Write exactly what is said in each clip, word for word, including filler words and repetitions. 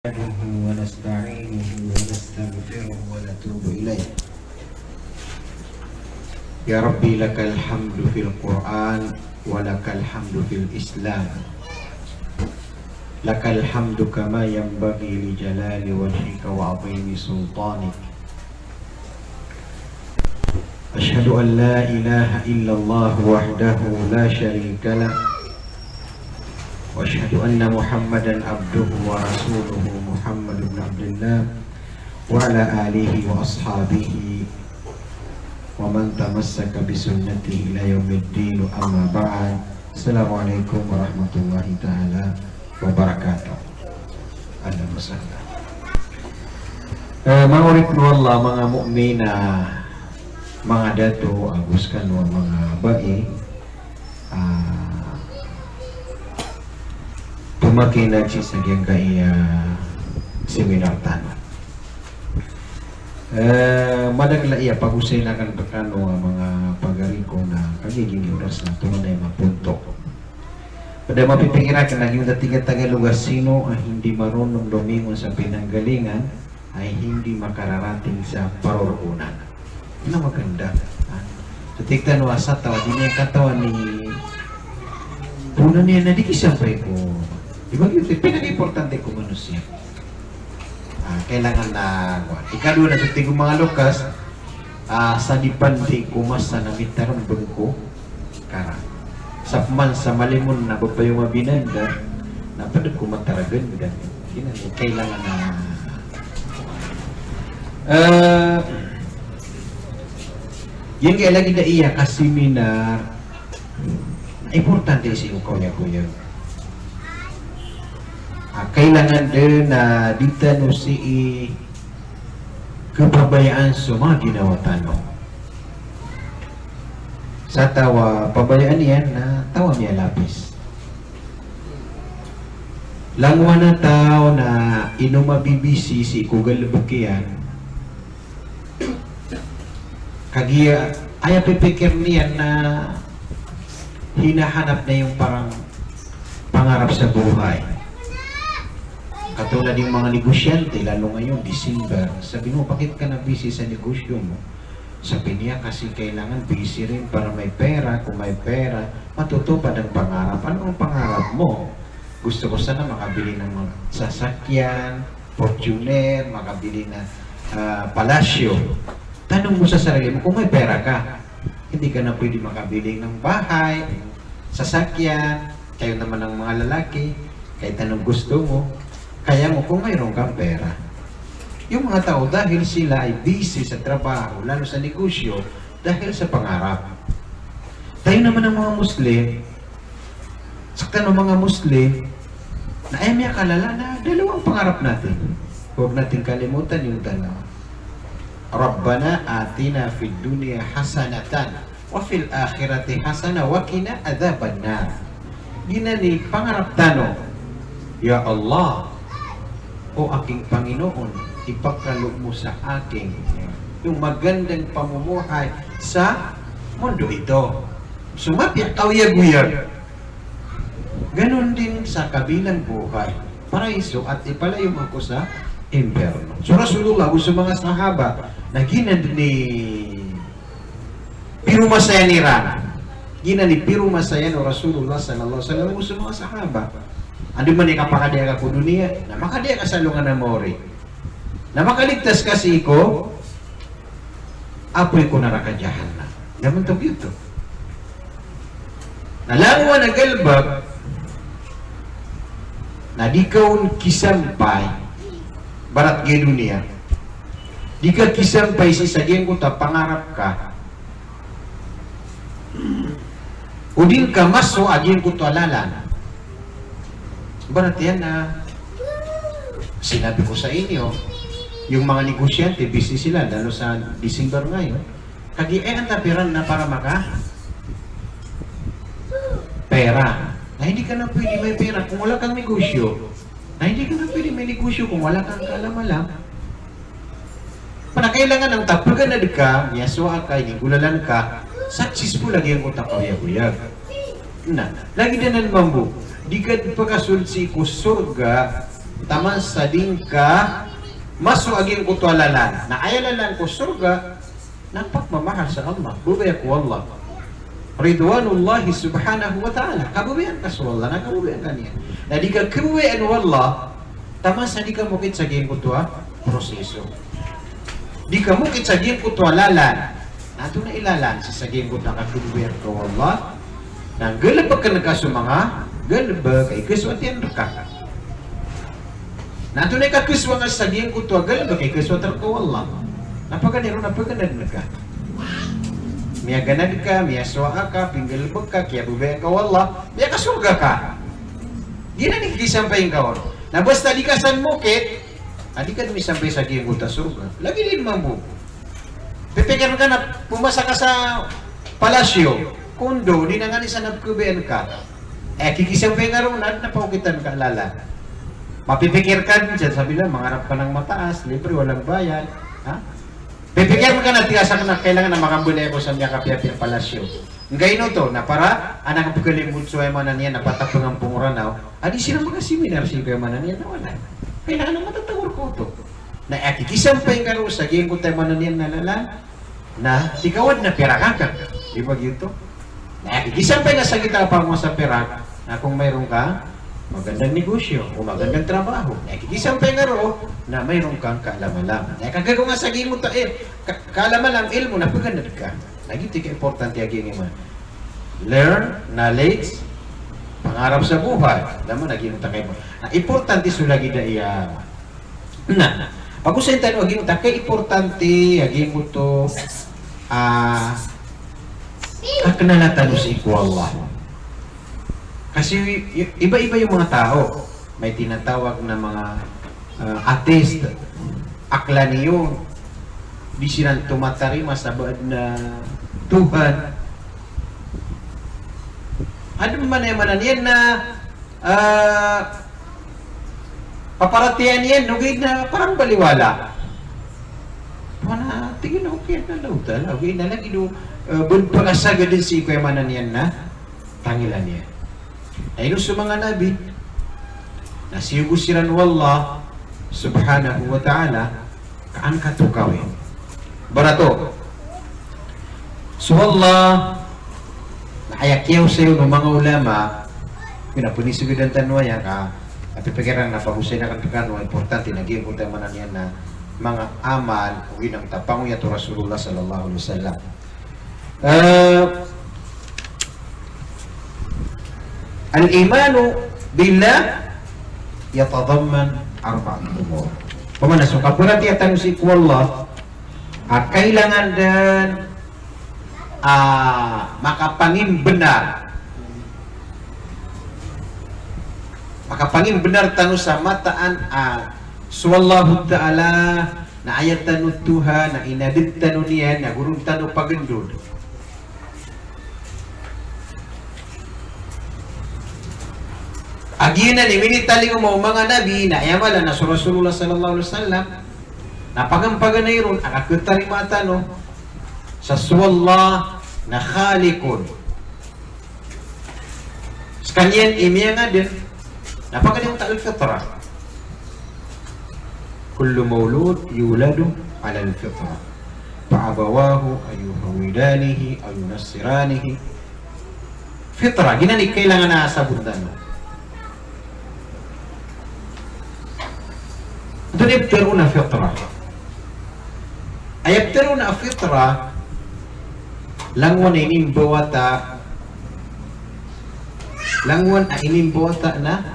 نحمده ونستعينه ونستغفره ونتوب إليه. يا ربي، لك الحمد في القرآن، ولك الحمد في الإسلام. لك الحمد كما ينبغي لجلال وجهك وعظيم سلطانك. أشهد أن لا إله إلا الله وحده لا شريك له، وأشهد أن محمدا عبده ورسوله، محمد بن عبد الله، وعلى آله وأصحابه ومن تمسك بسنته إلى يوم الدين، أما بعد. السلام عليكم ورحمة الله تعالى wabarakatuh. Ahlan wa sahlan. Eh, manga oripn o Allah, manga mu'min a manga dato, ago skano a manga bai, ah, pmakineg sii sa giyangkai a seminar tano. Eh, madakl a aya pagosayn akn rkano a manga pagari ko na kagiya giyangkai oras na tonganay mapontok. Pd a mapipikir akn na giyoto a tig a Tagalog a sino a hindi marunong lumingon sa pinanggalingan ay hindi makararating sa paroroonan. Na maganda. Ha? So tig tano a sa taw a di niyan katawan i poon iyan na di kisampay ko. Di ba giyoto i pinakaimportante ko manosiya. Ah, kailangan na, ikadowa na so tig o manga lokas, ah, sa di pandi ko masa na mitarmbng ko karan. Sa pman sa malimon na ba payo mabinanda, na pd ko mataragn dan. Giyanan i kailangan na, eh, giyangkai lagid a aya ka seminar, na importante sii ko kaoyagoyag. Ah, kailangan dn na di tano sii khapabayaan so manga ginawa tano. Sa taw a pabayaan iyan na taw a miyalapis. Langowan a taw na ino mabibisi sii ko galbk iyan. Kagiya aya pipikir niyan na hinahanap niyan yung parang pangarap sa buhay. Katulad yung mga negosyante, lalo ngayon, December, sabi mo, "Bakit ka na busy sa negosyo mo?" Sabi niya, "Kasi kailangan busy rin para may pera. Kung may pera, matutupad ang pangarap." Ano ang pangarap mo? "Gusto ko sana makabili ng mga sasakyan, Fortuner, makabili na, ah, palasyo." Tanong mo sa sarili mo kung may pera ka. Hindi ka na pwede makabili ng bahay, sasakyan, kayo naman ang mga lalaki, kahit anong gusto mo, kaya mo kung mayroon kang pera. Yung mga tao, dahil sila ay busy sa trabaho, lalo sa negosyo, dahil sa pangarap. Tayo naman ang mga Muslim, Sa kano manga Muslim, na aya miyakalala na dalawang pangarap natin. Huwag nating kalimutan yung dalawa. "Rabbana atina fid dunya hasanatan wa fil akhirati hasanatan wa qina adhaban nar." Giyanan i pangarap tano, "Ya Allah, o aking Panginoon, ipagkaloob mo sa akin yung magandang pamumuhay sa mundo ito." So, mapiya kaoyagoyag. Ganon din sa kabilang buhay. Paraiso at ipalayo mo ako sa impyerno. So Rasulullah, ago so manga sahaba, na giyanan i piromasayan iran. Giyanan i piromasayan o Rasulullah sallallahu alaihi wasallam ago so manga sahaba. Andamanaya i kapakadiyaka ko doniya, na makadiyaka sa alongan a maori. Na makaligtas ka sii ko apoy ko naraka jahannam. Na mantog oto. Na langowan a galbk, na di ka on kisampay, ibarat giya doniya. Di ka kisampay sii sa giyangkoto a pangarap ka. O di ngka masowa a giyangkoto a lalan. Ibarat iyan na, sinabi ko sa inyo, yung mga negosyante, busy sila, lalo sa December ngayon. Kagiya aya antabi ran na para maka pera. Na hindi ka na pwede may pera kung wala kang negosyo. Na hindi ka na pwede may negosyo kung wala kang kaalam-alam. Pn a kailangan angka pganad ka, miyasowa ka, iniggolalan ka, successful a giyangkoto a kaoyagoyag. Na lagid anan mambo, di ka pakasold sii ko sorga taman sa di ngka masowa a giyangkoto a lalan. Na aya lalan ko sorga na pagmamahal sa Allah, babaya ko Allah. Ridwanullahi subhanahu wa ta'ala. Kababayaan ka so Allah, na kababayaan ka niyan. Na di ka kababayaan o Allah taman sa di ka mokit sa giyangkoto a proseso. Di ka mokit sa giyangkoto a lalan. Na antonaa i lalan sii sa giyangkoto a kababayaan ka o Allah? Na galbkn ka so manga galbk a ikasowa tiyan rka. Na antonaa i kakasowa nga sa giyangkoto a galbk a ikasowa rka o Allah? Na paganay ron na paganadn ka. Miyaganad ka, miyasowa ka, pinggalbk ka, kiyababayaan ka o Allah, miyakasorga ka. Giyanan i kikisampay ngka on. Na basta di ka san mokit, a di ka dn misampay sa giyangkoto a sorga. Lagid iyan mambo. Pipikirn ka na pumasa ka sa palasyo, kondo, di na ngani san a pkhabayaan ka. Eh, kikisampay nga ron na adn a paokitan ka a lalan. Mapipikir ka dn sa sabila, mangarap ka ng mataas, libre, walang bayad. Ha? Pipikirn ka na tig ka sa kna, kailangan na makambali ako sa miyakapiyapiya a palasyo. Nggaino oto, na para anan ka pkhalimod so aya maana niyan na patapngan pn o Ranaw, a di siran makaseminar sii ko aya maana niyan na walay. Kailangan na matatago rka oto. Na aya kikisampay ngka roo sa giyangkoto a aya maana niyan na lalan, na tig ka o adn a pirak akn. Di ba giyoto? Na aya kikisampay ngka sa giyangkoto a pamasa pirak, na kon mayroon kang magandang negosyo o magandang trabaho, na aya kikisampay ngka roo na mayroon kang kaalamalam. Na aya kagaga nga sa giyangkoto a, eh, ka-, kaalamalam, ilmo, na pganad ka. Na giyoto i kaimportante a giyangkai man. Learn, knowledge, pangarap sa buhay. Daman a giyangkoto a kaimportante. Na importante so lagid aya. Na, pag-osayin tano a giyangkoto a kaimportante a giyangkoto, ah, kaknala tano sii ko Allah. Kasi i-, iba-iba yung mga tao. May tinatawag na mga, ah, atheist, aklan iyan, di siran tumatarima sa baad na Tuhan. Adn man aya maana niyan na, ah, paparatiyayaan iyan, ogaid na parang baliwala. Mana, tig iyan, okay na daw tala, ogaid na lagid o, ah, bn pakasagadn sii ko aya maana niyan na tangilan iyan. Na ino so manga nabi na siyogo siran o Allah subhanahu wa ta'ala, ka an katokawi. Barato. So Allah, na aya kiyaosay on o manga ulama, pinapanisgdan tano aya ka, a pipikiran na pag-osayin akn rkano, importante na giyangkoto a aya maana niyan na manga amal, o ino a tapangoyat o Rasulullah sallallahu alaihi wasallam. Eh, al-imanu billah yatadamman arba'at umur. Pamana so kaparatiyaya tano sii ko Allah, a kailangan dn, ah, makapangimbnar. Makapangimbnar tano sa mataan, ah, so Allahu Ta'ala, na aya tano Tuhan, na inadn tano niyan, na goron tano pagndod. A giyanan i minitalingoma o manga nabi, na aya mala na so Rasulullah sallallahu alaihi wasallam, na paganay-paganay ron a kakhatarimaa tano sa so Allah na Khaliqun. Skaniyan i miyangadn na paganay oto a al-fitrah. Kullu mawlud yuladu ala al-fitrah. Fa abawahu aw yuhawwidanihi aw yunassiranihi. Fitrah, giyanan i kailangan a sabot tano. Antonaa i ptharoon a fitrah? Aya ptharoon a fitrah, langowan a inimbawata, langowan a inimbawata na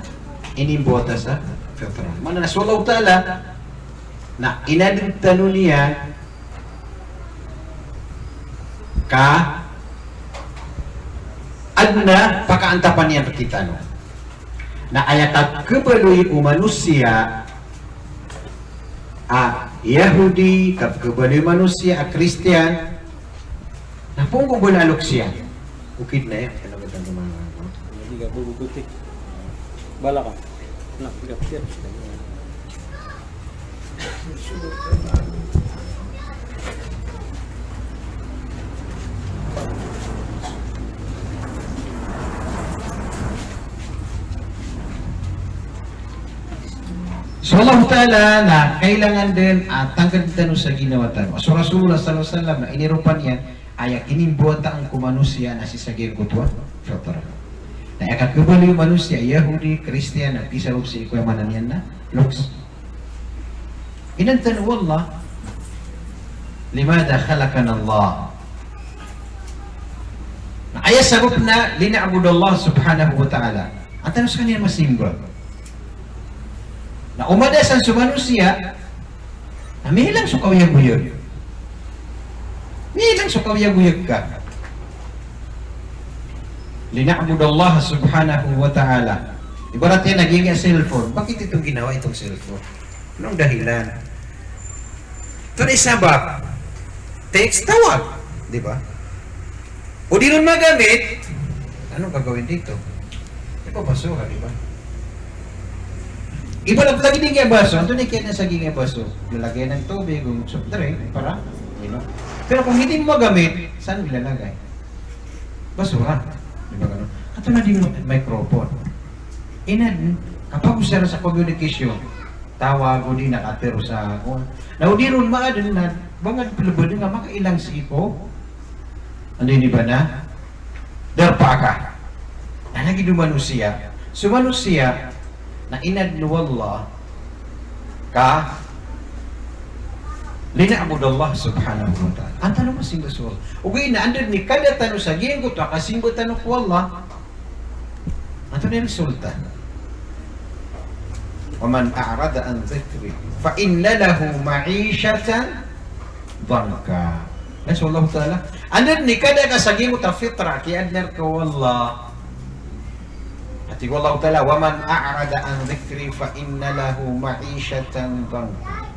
inimbawata sa fitrah. Maana na so Allahu Ta'ala na inadn tano niyan ka adn a pakaantapan iyan rktano. Na aya kapkhabaloy o manosiya a Yahudi, kapkhabaloy o manosiya a Kristiyan, na poon ko bala a loks iyan. Okit na iyan. Bala ka. Na, Allahu Ta'ala na kailangan den a tangkd tano sa ginawa tano. So Rasulullah sallallahu alaihi wasallam na iniropa niyan, aya kinimbawataan ko manosiya na sii sa giyangkoto a fitra. Na aya kakhabaloy o manosiya, Yahudi, Kristiyan, na kisabap sii ko aya maana niyan na loks. Inadn tano o Allah, limadha khalaqana Allah? Na aya sabap na lina'budallah subhanahu wa ta'ala. Antaa tano skaniyan masimba? Na o mada san so manosiya, na miyailay so kaoyagoyag. Miyailay so kaoyagoyag ka. Lina'budallah subhanahu wa ta'ala. Ibarat iyan na giyangkai a cellphone. Bakit itong ginawa itong cellphone? Anong dahilan? Ito na i sabap. Text, tawag. Di ba? O di ron magamit, anong gagawin dito? Ipapasura, di ba? Iba na lagi din kaya baso. Anto ni kaya na sa giyangkai a baso? Lalagay ng tubig, ng soft drink, para, you know. Pero kung hindi mo magamit, saan mo ilalagay? Basura. Di ba ganun? Anto na di mo microphone. Inadn, kapag usara sa communication, tawag o di na katharo sa kon. Na o di ron maadn na, bangad plbd nga makailang sii ko. Anda ini ba na? Darpa ka. Na lagid o manosiya. So manosiya, na inadn o Allah ka lina'budallah subhanahu wa ta'ala. Antaa tano masimba so Allah? Ogaid na anda den i kada tano sa giyangkoto a kasimba tano ko Allah. Antonaa i resulta? Wa man a'rada an dhikri fa inna lahu ma'ishatan dhanka. Aya so Allah Ta'ala, anda den i kada ka sa giyangkoto a fitra, kiyaadna rka o Allah. Ati ko Allah Ta'ala, wa man a'rada an dhikri fa inna lahu ma'ishatan dhanka.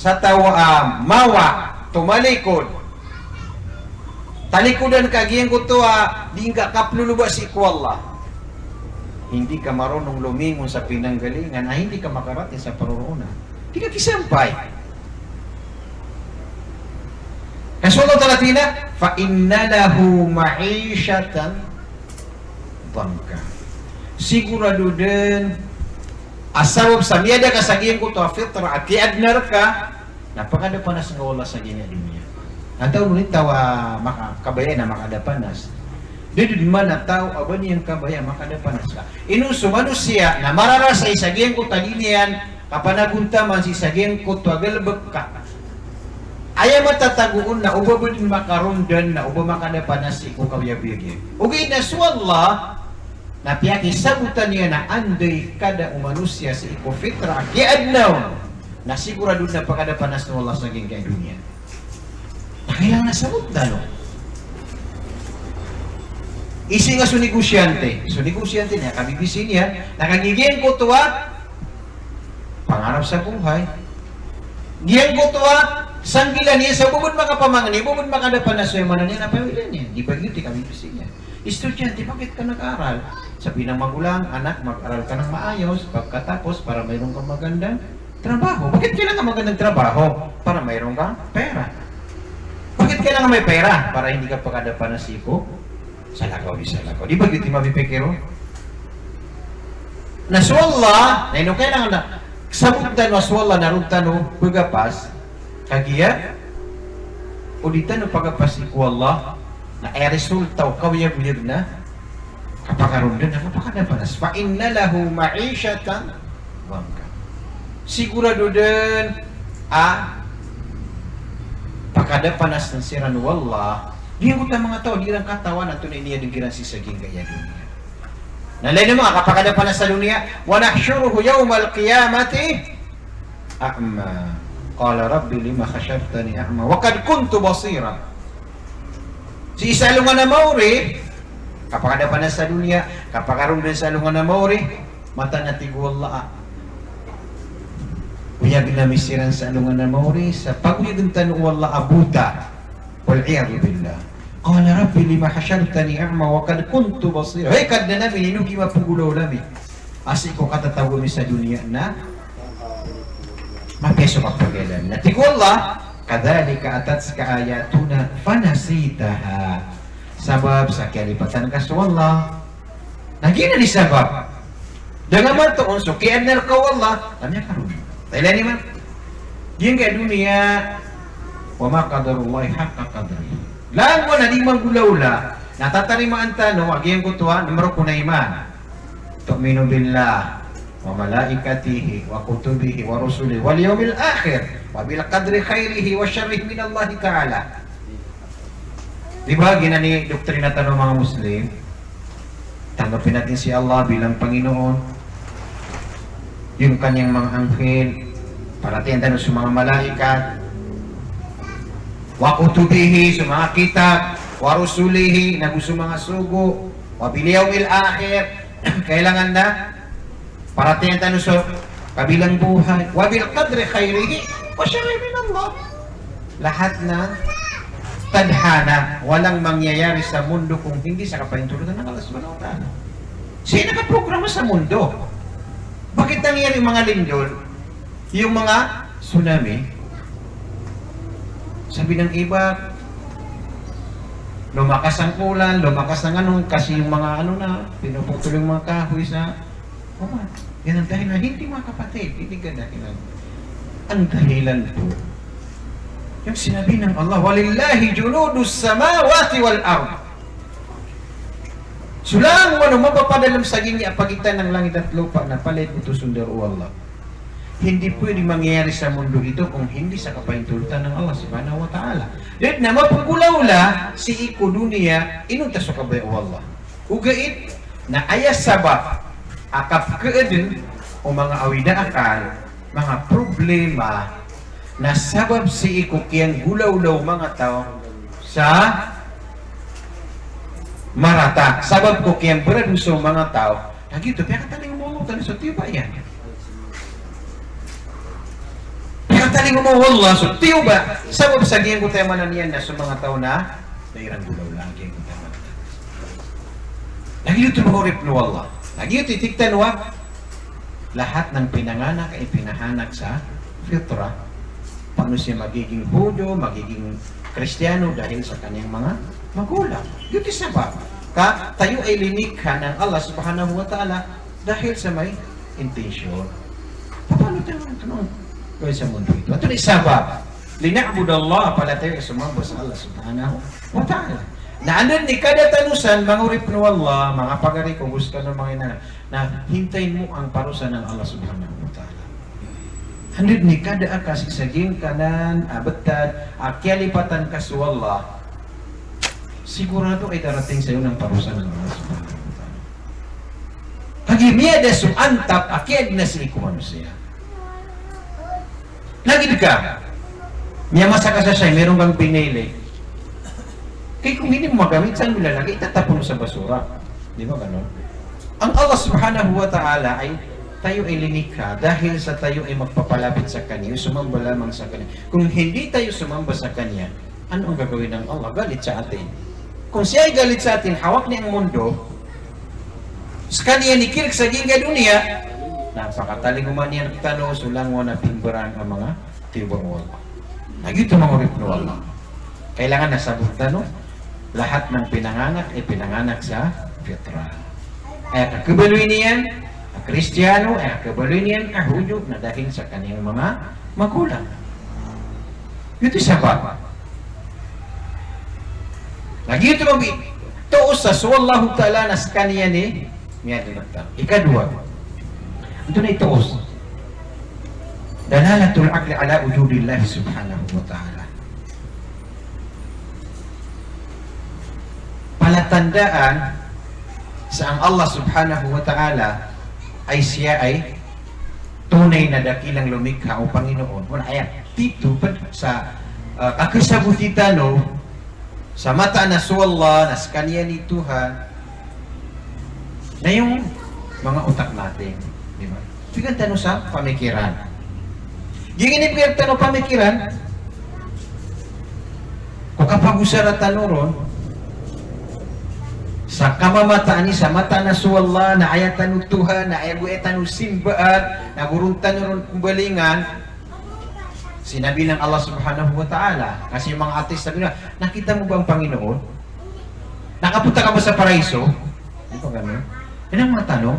Sa taw a mawa, tomalikod, talikodan ka giyangkoto a di ngka kaploloba sii ko Allah. Hindi ka marunong lumingon sa pinanggalingan, na hindi ka makarating sa paroroonan. Di ka kisampay. Ka so Allah Ta'ala tig iyan a, fa inna lahu ma'ishatan dhanka. Sigurado den a sabap sa miyada ka sa giyangkoto a fitra a kiyaadna rka, na pakadapanas ngka o Allah sa giyangkai a doniya. Antaa on i taw a maka-, kabaya na makadapanas? Da den man a taw a ba niyan kabaya makadapanas ka. Ino so manosiya na mararasay sa giyangkoto a di niyan kapanagontaman sii sa giyangkoto a galbk ka. Aya matatago on na o ba ba den makarondan na o ba makadapanas sii ko kaoyagoyag iyan. Ogaid na so Allah, na piyakisabotan iyan a anda i kada o manosiya sii ko fitra a kiyaadna on, na sigurado na pakadapanas o Allah sa giyangkai a doniya. Na kailangan a sabot tano. Sii nga so negosyante, so negosyante na kabibisi niyan, na kagiya giyangkoto a pangarap sa buhay. Giyangkoto a sanggilaan iyan sa o ba bo den makapamangni, o ba bo den makadapanas, so aya maana niyan na pawilaan iyan. Di ba giyoto i kabibisi niyan? Estudyante, bakit ka nag-aaral? Sabi ng magulang, "Anak, mag-aral ka ng maayos, pagkatapos para mayroon kang magandang trabaho." Bakit kailangan magandang trabaho? Para mayroon kang pera. Bakit kailangan may pera? Para hindi ka pakadapanas sii ko salakaw di salakaw. Di ba giyoto i mapipikir on? Na so Allah, na ino kailangan na sabot tano a so Allah na roo tano pagapas, kagiya o di tano pagapas sii ko Allah, na aya resulta o kaoyagoyag na kapakarondan, na kapakadapanas. Fa inna lahu ma'ishatan dhanka. Sigurado den a pakadapanas siran o Allah. Giyangkoto a manga taw a di iran katawan antonaa i iniadg iran sii sa giyangkaya doniya. Na lagid o manga kapakadapanas sa doniya, wa nahshuruhu yawmal qiyamati a'ma. Qala rabbi lima hashartani a'ma wa qad kuntu basira. Sii sa alongan a maori, kapakadapanas sa doniya, kapakarondan sa alongan a maori, mataan a tig o Allah a, oyagn ami siran sa alongan a maori sa pagoyagn tano o Allah a bota. Wal iyadhu billah. Qala rabbi lima hashartani a'ma wa qad kuntu basira. Hay Kadnan ami, ino giya mapagolawla ami a sii ko katatago ami sa doniya na mapiya so kapagolawla ami? Na tig o Allah, kadhalika atatka ayatuna fanasitaha. Sabap sa kiyalipatan ka so Allah. Na giyanan i sabap. Da nga matoon so kiyaadna rka o Allah, na miyakaroon. Taylani man. Giyangkai a doniya, wa ma qadarullahi haqqa qadrihi. Langon a di manggolawla, na tatarimaan tano a giyangkoto a numero ko na iman. Tu'minu billah, wa malaikatihi, wa kutubihi, wa rusulihi, wal yawmil akhir, wa bil qadri khairihi wa sharrihi minallahi ta'ala. Di ba, giyanan i doktrina tano manga Muslim, tanggapin natin si Allah bilang Panginoon, yung kanyang mga anghel, paratiyayaan tano so manga malaikat, wa kutubihi, so manga kitab, wa rusulihi, nago so manga sogo, wa bil yawmil akhir, kailangan na paratiyayaan tano so kabilang buhay. Wa bil qadri khairihi wa sharrihi minallah. Lahat ng tadhana, walang mangyayari sa mundo kung hindi sa kapahintulutan ng Allah Subhanahu wa Ta'ala. Sino nakaprograma sa mundo? Bakit nangyayari mga lindol? Yung mga tsunami? Sabi ng iba, lumakas ang ulan, lumakas ang anong, kasi yung mga ano na, pinuputol yung mga kahoy sa, oh, yan ang dahilan. Hindi, mga kapatid, hindi ka dahilan. Ang dahilan po, yung sinabi ng Allah, "Walillahi junudus samawati wal ard." So langon o mapapadalm sa giyangkai a pagitan ng langit at lupa na palaya oto so ndao o Allah. Hindi pwede mangyayari sa mundo ito kung hindi sa kapahintulutan ng Allah Subhanahu wa Ta'ala. Di na mapanggolawla sii ko doniya inonta so kabaya o Allah. Ogaid na aya sabap a kapkhaadn o manga awida akal, manga problema, na sabap sii ko kiyanggolawla o manga taw sa marata. Sabap ko kiyambarado so manga taw. Lagid oto, piyakatalingoma o Allah tano so tiyoba iyan. Piyakatalingoma o Allah so tiyoba. Sabap sa giyangkoto a maana niyan na so manga taw na da iran nggolawla a giyangkoto a maana. Lagid oto, manga oripn o Allah. Lagid oto i tig tano a lahat ng pinanganak ay pinanganak sa fitra. Paano siya magiging Hudyo, magiging Kristiyano? Dahil sa kaniyang mga magulang. Giyoto i sabap ka tayo ay linikha ng Allah Subhanahu wa Ta'ala dahil sa may intensyon. Paano tayo, ano, gawin sa mundo ito? Antonaa i sabap? Lina'budallah, pala tayo ay sumamba sa Allah Subhanahu wa Ta'ala. Na anda dn i kada tano san, manga oripn o Allah, manga pagari ko, gos kano, manga ina, na hintayin mo ang parusa ng Allah Subhanahu wa Ta'ala. Anda dn i kada a kasi sa giyangkanan a btad a kiyalipatan ka so Allah, sigurado ay darating sa'yo ng parusa ng Allah Subhanahu wa Ta'ala. Kagiya miyada so antap a kiyaadna sii ko manosiya. Lagid ka, miyamasa ka sa shay, meron kang pinili. Kay kung hindi mo magamit, saan mo ilalagay? Itatapon mo sa basura. Di ba ganon? Ang Allah Subhanahu wa Ta'ala ay, tayo ay linikha dahil sa tayo ay magpapalapit sa Kanya, sumamba lamang sa Kanya. Kung hindi tayo sumamba sa Kanya, ano ang gagawin ng Allah? Galit sa atin. Kung siya ay galit sa atin, hawak niya ang mundo, skaniyan i kirk sa giyangkai a doniya, na pakatalingoma niyan rktano so langon a pimbarang a manga tiyoba o Allah. Na giyoto, manga oripn o Allah. Kailangan na sabot tano, lahat ng pinanganak ay pinanganak sa fitra. Aya kakhabaloy niyan a Kristiyano, aya kakhabaloy niyan a Hudyo, na dahil sa kaniyang mga magulang. Giyoto i sabap. Na giyoto mambo i toos a so Allahu Ta'ala na skaniyan i miyadn rktano. Ikadowa, antonaa i toos? Dalalatul aqli ala wujudillahi Subhanahu wa Ta'ala. Palatandaan sa ang Allah Subhanahu wa Ta'ala ay siya ay tunay na dakilang lumikha o Panginoon. Aya tito pd sa, ah, kakasaboti tano sa mataan a so Allah na skaniyan i Tuhan, na yung mga utak natin, di ba? Pigan tano sa pamikiran. Giyanan i pigan tano pamikiran, ko kapagosara tano ron sa kamamataan i sa mataan a so Allah na aya tano Tuhan, na aya bo aya tano simbaan, na goron tano ron pmbalingan, sinabi ng Allah Subhanahu wa Ta'ala, kasi mga ateis sabi na, "Nakita mo ba ang Panginoon? Nakapunta ka ba sa paraiso?" Di ba ganon? Yan ang mga tanong.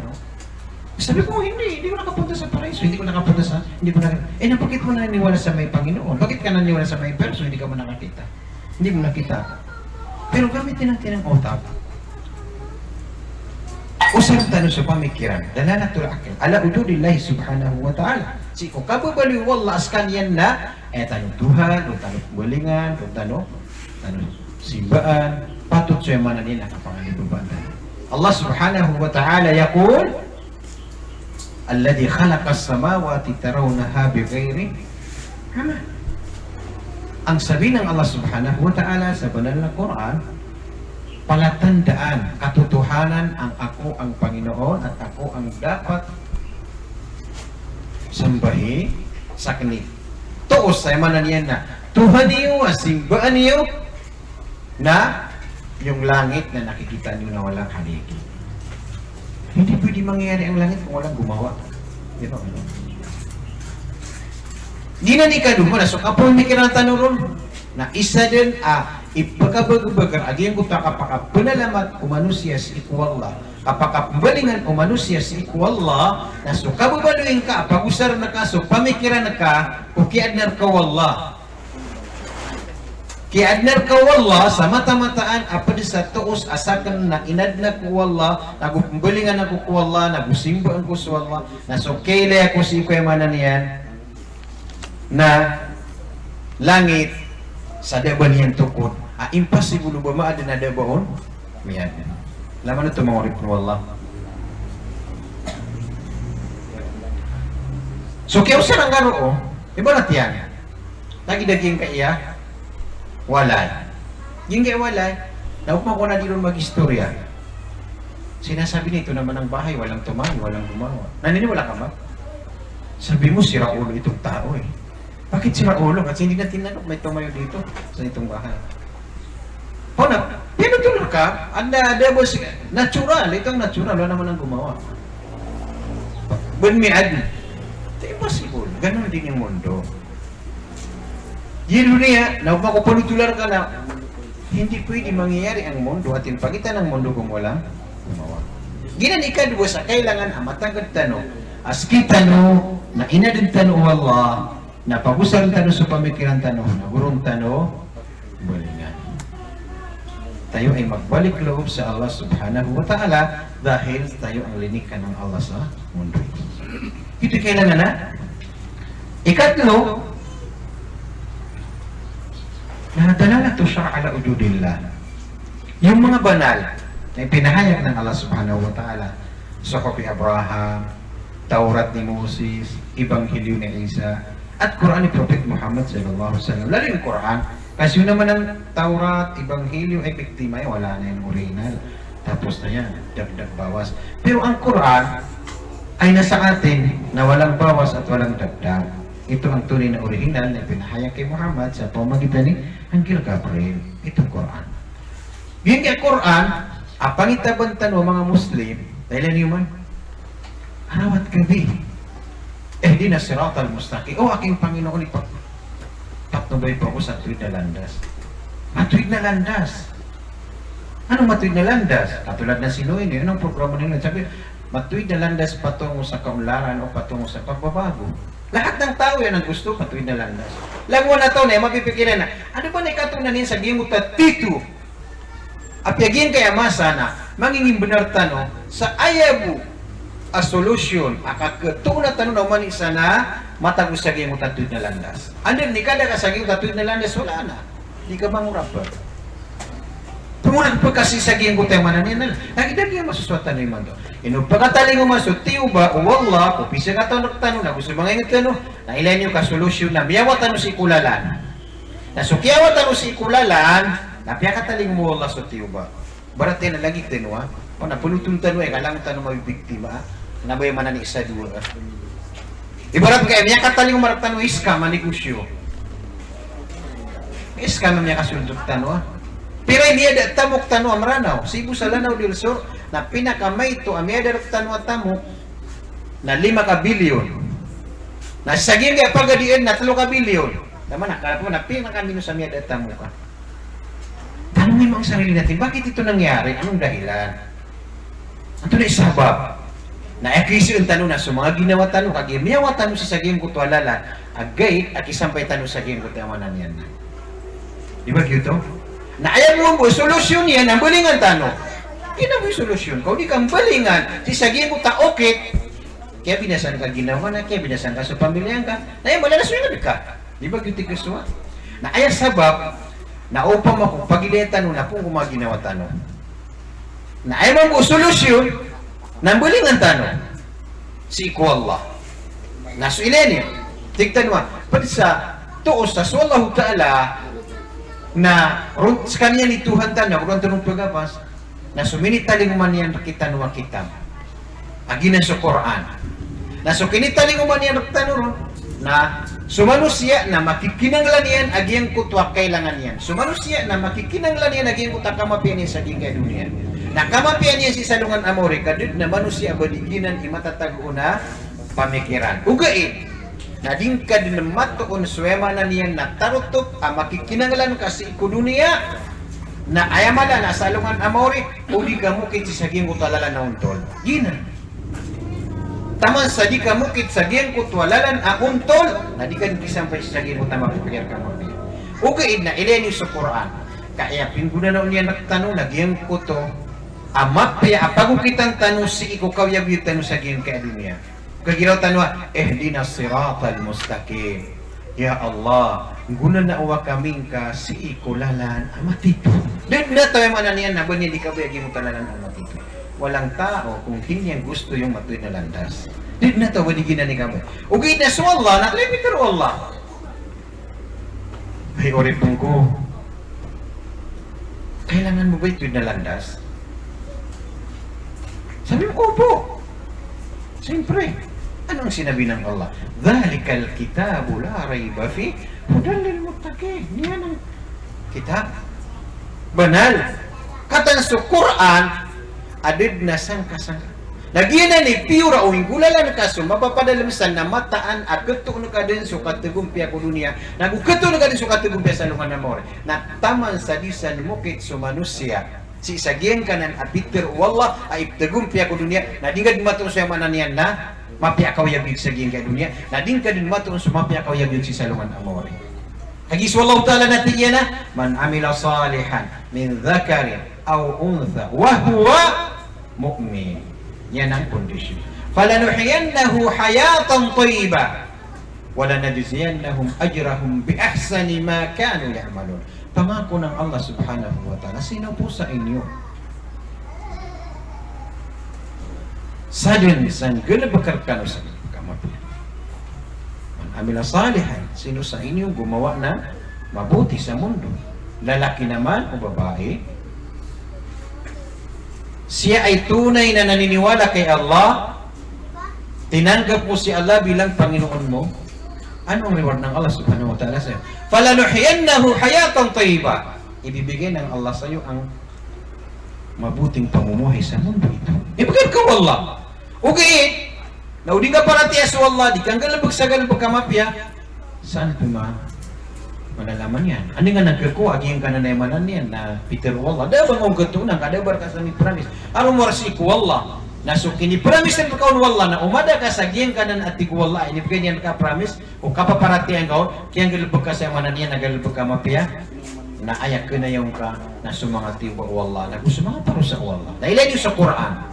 Sabi ko, "Hindi, hindi ko nakapunta sa paraiso, hindi ko nakapunta sa, hindi ko naka-," Eh, na bakit mo naniniwala sa may Panginoon? Bakit ka naniniwala sa may impyerno, hindi ka man nakakita? Hindi mo nakita. Pero gamitin natin ang utak. Osarn tano so pamikiran, dalalatul aql, ala wujudillahi subhanahu wa ta'ala. Sii ko kababaloy o Allah a skaniyan na, eh, tano Tuhan, o tano pmbalingan, o tano, tano simbaan, patot so aya maana niyan na kapangalibabaan tano. Allah subhanahu wa ta'ala yaqul, "Alladhi khalaqas samawati tarawnaha bighairi amal." Ang sabi ng Allah subhanahu wa ta'ala sa banal na Quran, palatandaan, katotohanan ang ako ang Panginoon at ako ang dapat sambahi, sakn i toos, aya maana niyan na Tuhan iyo a simbaan iyo, na yung langit na nakikita niyo na walang haligi. Hindi pwede mangyari ang langit kung walang gumawa. Di ba? Giyanan i ikadowa na so kapamikiran tano ron na isa dn a ipkabagabag a giyangkoto a kapakapanalamat o manosiya sii ko Allah, kapakapmbalingan o manosiya sii ko Allah, na so kababaloy ngka a pagosarn ka so pamikiran ka ko kiyaadna rka o Allah. Kiyaadna rka o Allah sa mata-mataan a pd sa toos a sakn na inadn ako o Allah, nago pmbalingan ako ko Allah, nago simbaan ko so Allah, na so kailay ako sii ko, aya maana niyan na langit sa da a ba niyan tokod, a impossible o ba maadn a da a ba on miyaadn. Lamano oto manga oripn o Allah. So kiyaosarn ka roo, ibarat iyan, lagid a giyangkaya walay. Giyangkaya walay, na opama ko na di ron mag-istorya. Sinasabi niyan, ito naman ang bahay, walang tumayo, walang gumawa. Naniniwala ka ba? Sabi mo, sira ulo itong tao eh. Bakit sira ulo? Kasi hindi na tinanong, may tumayo dito sa itong bahay. Paano? Pinutol ka, anda, ada ba si-, natural, ito ang natural, wala naman ang gumawa. Ba miyaadn. Ito impossible. Ganun din yung mundo. Giya doniya, na opama ko panutolan ka na, hindi pwede mangyayari ang mundo at ipakita ng mundo kung walang gumawa. Giyanan i ikadowa sa kailangan a matangkd tano a sktano na inadn tano o Allah, na pagosarn tano so pamikiran tano, na go ron tano balingan. Tayo ay magbalik loob sa Allah subhanahu wa ta'ala dahil tayo ang linikha ng Allah sa mundo. Ito kailangan na. Ikatlo, na dalalatu syar'i ala wujudillah. Yung mga banal na ipinahayag ng Allah subhanahu wa ta'ala, Suhufi Abraham, Taurat ni Moses, Ebanghelyo ni Isa, at Quran ni Prophet Muhammad sallallahu alaihi wasallam. Lalo yung Quran, kasi yun naman ang Taurat, Ebanghelyo, ay biktima, eh, wala na yung original. Tapos na yan, dagdag bawas. Pero ang Quran ay nasa atin na walang bawas at walang dagdag. Ito ang tunay na orihinal na ipinahayag kay Muhammad sa pamamagitan ni Anghel Gabriel. Itong Quran. Giyangkaya Quran a pangitabn tano a manga Muslim, na ilay niyo man, arawat gabi, "Ihdinas siratal mustaqim." O aking Panginoon, ipa-, patnubay po ako sa tuwid na landas. Matuwid na landas. Anong matuwid na landas? Katulad na si Noe, anong programa nila? Sabi, matuwid na landas patungo sa kaunlaran o patungo sa pagbabago. Lahat ng tao yan ang gusto, matuwid na landas. Langon a taw na, mapipikiran na, ano ba na ikatoon iyan sa giyangkoto a tito? Apiya giyangkaya masa na mangingimbnar tano sa aya bo a solusyon a kaketoona tano na oman i isa na matago sa giyangkoto a tuwid na landas. Anda i kada ka sa giyangkoto a tuwid na landas, wala na. Di ka mangorap. Pangorap ka kasi sa giyangkoto a maana niyan na lagid a giya masosoat tano imanto. Ino pakatalingoma so tiyoba o Allah ko pisakataw rektano na go so manga ingat tano, na ilay niyo ka solusyon na miyawa tano sii ko lalan. Na so kiyawa tano sii ko lalan na piyakatalingoma o Allah so tiyoba. Ibarat iyan na lagid tano a, o na poloton tano a, ikalangon tano mabibiktima a, na ba aya maana ni isa dowa a. Ibarat ka aya miyakatalingoma rektano a scam a negosyo. Scam a miyakasold rektano a. Pira i miyada a tamok tano a Mranaw, Cebu sa Lanao del Sur, na pinakamaito a miyada rektano a tamok na lima ka bilyon. Na sa giyangkaya pagadian na telo ka bilyon. Taman a, kala ko na pinakaminos a miyada a tamok a. Tanongin mo ang sarili natin, bakit ito nangyari? Anong dahilan? Antonaa i sabab? Na aya kiisaan tano na so manga ginawa tano, kagiya miyawa tano sii sa giyangkoto a lalan a gait a kisampay tano sa giyangkoto a maana niyan. Di ba giyoto? Na aya mambo a solusyon iyan na mbalingan tano. Giyanan bo i solusyon. Ka o di ka mbalingan sii sa giyangkoto a okit, kiyabinasaan ka ginawa ngka, kiyabinasaan ka so pamilya ngka. Na aya mala na so ingd ka. Di ba giyoto i kasowa? Na aya sabap na opama ko pagilaya tano na poon ko manga ginawa tano. Na aya mambo a solusyon na mbalingan tano sii ko Allah. Na so ilay niyo, tig tano a, pd sa toos a so Allahu Ta'ala na ron, skaniyan i Tuhan tano, na ron tano pagapas, na so minitalingoma niyan rktano a kitab a giyanan so Qur'an. Na so kinitalingoma niyan rktano ron, na so manosiya na makikinanglan iyan a giyangkoto a kailangan iyan. So manosiya na makikinanglan iyan a giyangkoto a kamapiya niyan sa giyangkai a doniya. Na kamapiya niyan sii sa alongan a maori, ka da dn a manosiya a ba di giyanan i matatago on a pamikiran. Ogaid na di ngka dn matoon so aya maana niyan na tarotop a makikinanglan ka sii ko doniya, na aya mala na sa alongan a maori, o di ka mokit sii sa giyangkoto a lalan a ontol. Giyanan. Taman sa di ka mokit sa giyangkoto a lalan a ontol, na di ka dn kisampay sii sa giyangkoto a mapipikir ka mapiya. Ogaid na ilay niyo so Qur'an. Ka aya pinggonanaon iyan rktano na giyangkoto a mapiya a pagokitan tano sii ko kaoyagoyag tano sa giyangkai a doniya. Kagiraw tano a, ihdinas siratal mustaqim. Ya Allah, nggonanao kami ngka sii ko lalan a matito. Da dn a taw a aya maana niyan na ba niyan di kabaya giyangkoto a lalan a matito. Walang tao kung di niya gusto yung matuwid na landas. Da dn a taw a ba di giyanan i kabaya. Ogaid na so Allah, na aya pitharo o Allah. Hay oripn ko, kailangan mo ba i tuwid na landas? Sabi mo, opo. Siyempre. Ano ang sinabi ng Allah? Dhalikal kitabu la rayba fih, hudan lil muttaqin. Iyan ang kitab. Banal. Kataan so Qur'an, a da dn a sangkasangka. Na giyanan i piyora o inggolalan ka so mapapadalm san na mataan a khatoon ka dn so katagompiya ko doniya, nago khatoon ka dn so katagompiya sa alongan a maori. Na taman sa di san mokit so manosiya sii sa giyangkanan a pitharo o Allah a ipthagompiya ko doniya, na di ngka dn matoon so aya maana niyan na mapiya a kaoyagoyag sa giyangkai a doniya, na di ngka dn matoon so mapiya a kaoyagoyag sii sa alongan a maori. Kagiya so Allah Ta'ala na tig iyan a, "Man amila salihan min dhakarin aw untha wa huwa mu'min." Iyan ang kondisyon. "Falanuhyiyannahu hayatan tayyibah, wa lanajziyannahum ajrahum bi ahsani ma kanu ya'malun." Pangako ng Allah Subhanahu wa Ta'ala, sino po sa inyo sa dn sa nggalbk rkano sa kamapiya. Man amila salihan, sino sa inyo gumawa ng mabuti sa mundo, lalaki naman o babae, siya ay tunay na naniniwala kay Allah, tinanggap mo si Allah bilang Panginoon mo, ano ang reward ng Allah Subhanahu wa Ta'ala sa'yo? "Falanuhyiyannahu hayatan tayyibah." Ibibigay ng Allah sa'yo ang mabuting pamumuhay sa mundo ito. Ibgay ka o Allah. Ogaid na o di ngka paratiyaya so Allah, di ka nggalbk sa galbk a mapiya, saan pn ma-, malalaman iyan? Anda nga nagkakowa a giyangkanan a aya maana niyan na pitharo o Allah? Da a ba ngka on khatoon, ka da a ba rka sa mipramis a rowar sii ko Allah? Na so kinipramis rka on o Allah na o mada ka sa giyangkanan a tig o Allah a inibgay niyan rka a pramis, o kapaparatiyayaan ka on, kiyanggalbk ka sa aya maana niyan na galbk a mapiya, na aya knayaw ngka na so manga tiyoba o Allah, nago so manga parosa o Allah. Na ilay niyo so Qur'an.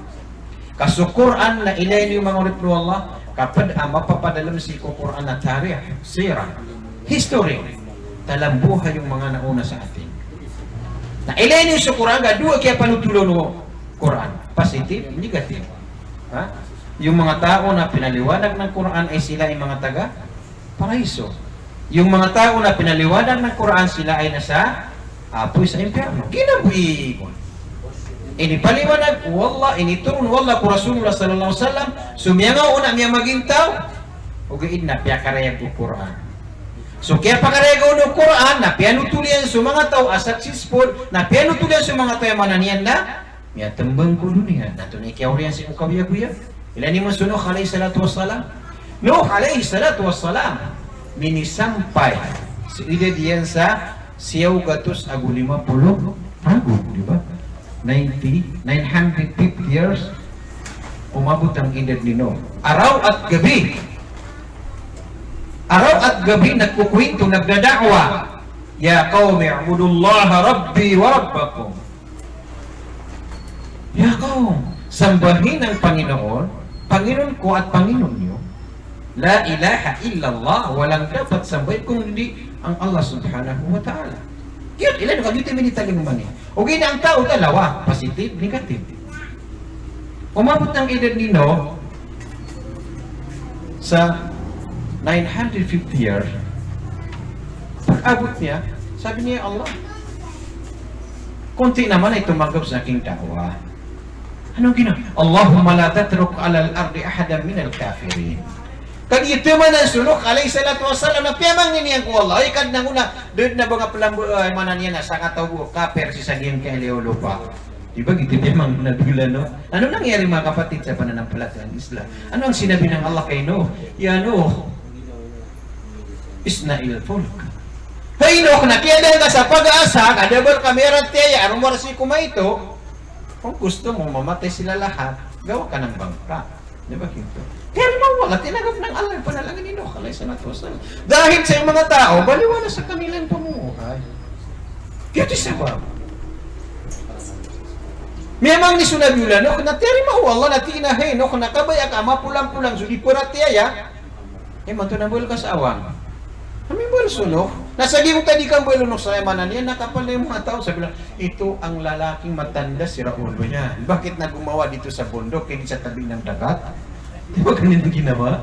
Ka so Qur'an na ilay niyo manga oripn o Allah, ka pd a mapapadalm sii ko Qur'an a tarikh, sirah, history, talambuhay o manga naona sa atin. Na ilay niyo so Qur'an, ka dowa kiyapanothola on o Qur'an, positive, negative. Ha? Yung mga tao na pinaliwanag ng Qur'an ay sila ay mga taga Paraiso. Yung mga tao na pinaliwanag ng Qur'an, sila ay nasa apoy sa impyerno. Giyanan bo i, inipaliwanag o Allah, initoron o Allah ko Rasulullah sallallahu alaihi wasallam so miyangaoona a miyamagintaw. Ogaid na piyakarayag o Qur'an. So kiyapakarayag on o Qur'an, na piyanothol iyan so manga taw a successful, na piyanothol iyan so manga taw a aya maana niyan na miyatmbang ko doniya, na antonaa i kiyaoriyan sii ko kaoyagoyag? Ilay niyo man so Nuh alayhis salatu wassalam. Nuh alayhis salatu wassalam, minisampay so idad iyan sa siyaw gatos ago lima polo ago, di ba? Ninety, nine hundred fifty years. Umabot ang edad ni Nuh. Araw at gabi. Araw at gabi nagkukuwento, nagdada'wa. "Ya qawmi a'budullaha rabbi wa rabbakum." Ya qawm, sambahin ang Panginoon, Panginoon ko at Panginoon niyo. La ilaha illallah, walang dapat sambahin kung hindi ang Allah Subhanahu wa Ta'ala. Giyoto, ilay, giyoto i minitalingoma niyan. Ogaid na ang taw ta lawa, positive, negative. Umabot ang edad ni Nuh sa nine hundred fifty years. Pag-abot niyan, sabi niyan, "Ya Allah, konti naman ay tumanggap sa aking da'wa." Anong ginawa? "Allahumma la tatruk alal ardi ahadan minal kafirin." Kagiya taman so Nuh alayhis salatu wassalam na piyamangni niyan ko Allah, "Ay Kadnan ko, na da dn a ba nga plamba, ah, maana niyan na sakataw bo a kafir sii sa giyangkai a lopa." Di ba giyoto i piyamangni o Nabi Nuh? Ano nangyari, mga kapatid, sa pananampalatayang Islam? Ano ang sinabi ng Allah kay Nuh? "Ya Nuh, isna'il fulk." Hay Nuh, na kiyadaan ka sa pag-asa, ka da ba rka miyaratiyaya, ano mo rasi ko maito? Kung gusto mo mamatay sila lahat, gawa ka ng bangka. Di ba giyoto? Pero mawala, tinanggap ng Allah ang panalangin ni Nuh alayhis salatu wassalam. Dahil sa mga taw, baliwala sa kanilang pamumuhay. Giyoto i sabap. Miyamangni so Nabiyullah Nuh, na tiyarima o Allah, na tig iyan a, "Hay Nuh, na kabaya ka a mapolang-polang so di paratiyaya, imanto na mbala ka sa awang." Ami mbala so Nuh. Na sa giyoto a di ka mbala o Nuh sa aya maana niyan na kapal na aya mga taw, sabi nila, "Ito ang lalaking matanda, sira ulo niyan. Bakit na gumawa dito sa bundok, hindi sa tabi ng dagat?" Di ba ganito ginawa?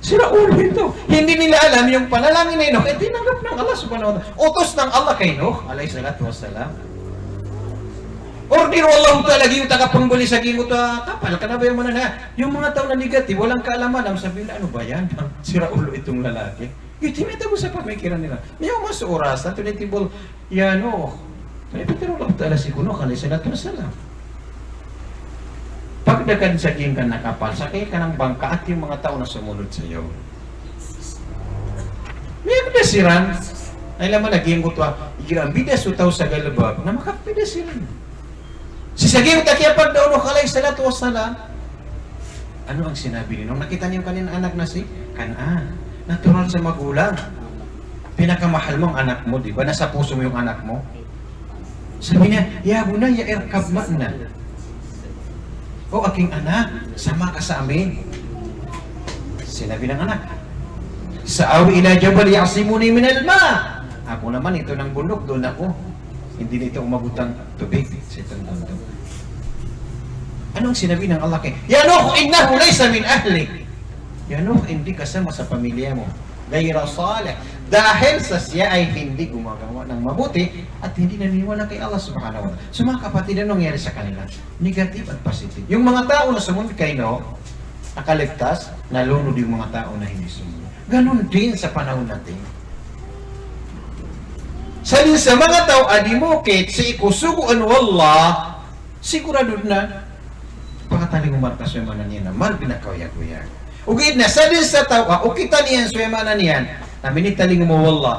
Sira ulo ito. Hindi nila alam yung panalangin ni Nuh, eh, tinanggap ng Allah Subhanahu wa Ta'ala. Utos ng Allah kay Nuh alayhis salatu wassalam. Order o Allah Ta'ala, giyoto a kapmbali sa giyoto a kapal, kna ba aya maana niyan? Yung mga taw na negative, walang kaalaman, ang sabi nila, "Ano ba yan? Sira ulo itong lalaki." Giyoto i miyatago sa pamikiran nila. Miyaoma so oras, antonaa i timbol, "Ya Nuh, antonaa i pitharo o Allah Ta'ala sii ko Nuh alayhis salatu wassalam? Pagda ka dn sa giyangkanan a kapal, sakay ka ng bangka at yung mga taw na sumunod sa'yo." Miyagda siran. Ay, lama lagi giyangkoto a, igira mbida so taw sa galbk na makapida siran. Sii sa giyoto a kiyapagda o Nuh alayhis salatu wassalam, ano ang sinabi ni Nuh? Nakita niyo kanina anak na si Kanaan. Natural sa magulang. Pinakamahal mo ang anak mo, di ba? Nasa puso mo yung anak mo. Sabi niya, "Ya bunayya irkab ma'na." O aking anak, sama ka sa amin. Sinabi ng anak, "Sa'awi ila jabal ya'simuni minal ma'." Ako naman, ito ng bundok, doon ako. Hindi na ito umabot ang tubig sa itong bundok. Anong sinabi ng Allah kay, "Ya Nuh, innahu laysa min ahlik." "Ya Nuh, hindi kasama sa pamilya mo. Ghayra salih." Dahil sa siya ay hindi gumagawa ng mabuti at hindi naniniwala kay Allah Subhanahu wa Ta'ala. So, mga kapatid, anong nangyari sa kanila? Negative at positive. Yung mga tao na sumunod kay Nuh, nakaligtas, nalunod yung mga tao na hindi sumunod. Ganun din sa panahon natin. Sadn sa manga taw a di maokit sii ko sogoan o Allah, sigurado dn a pakatalingoma rka so aya maana niyan a mala a kaoyagoyag. Ogaid na sadn sa taw a okitan iyan so aya maana niyan a minitalingoma o Allah,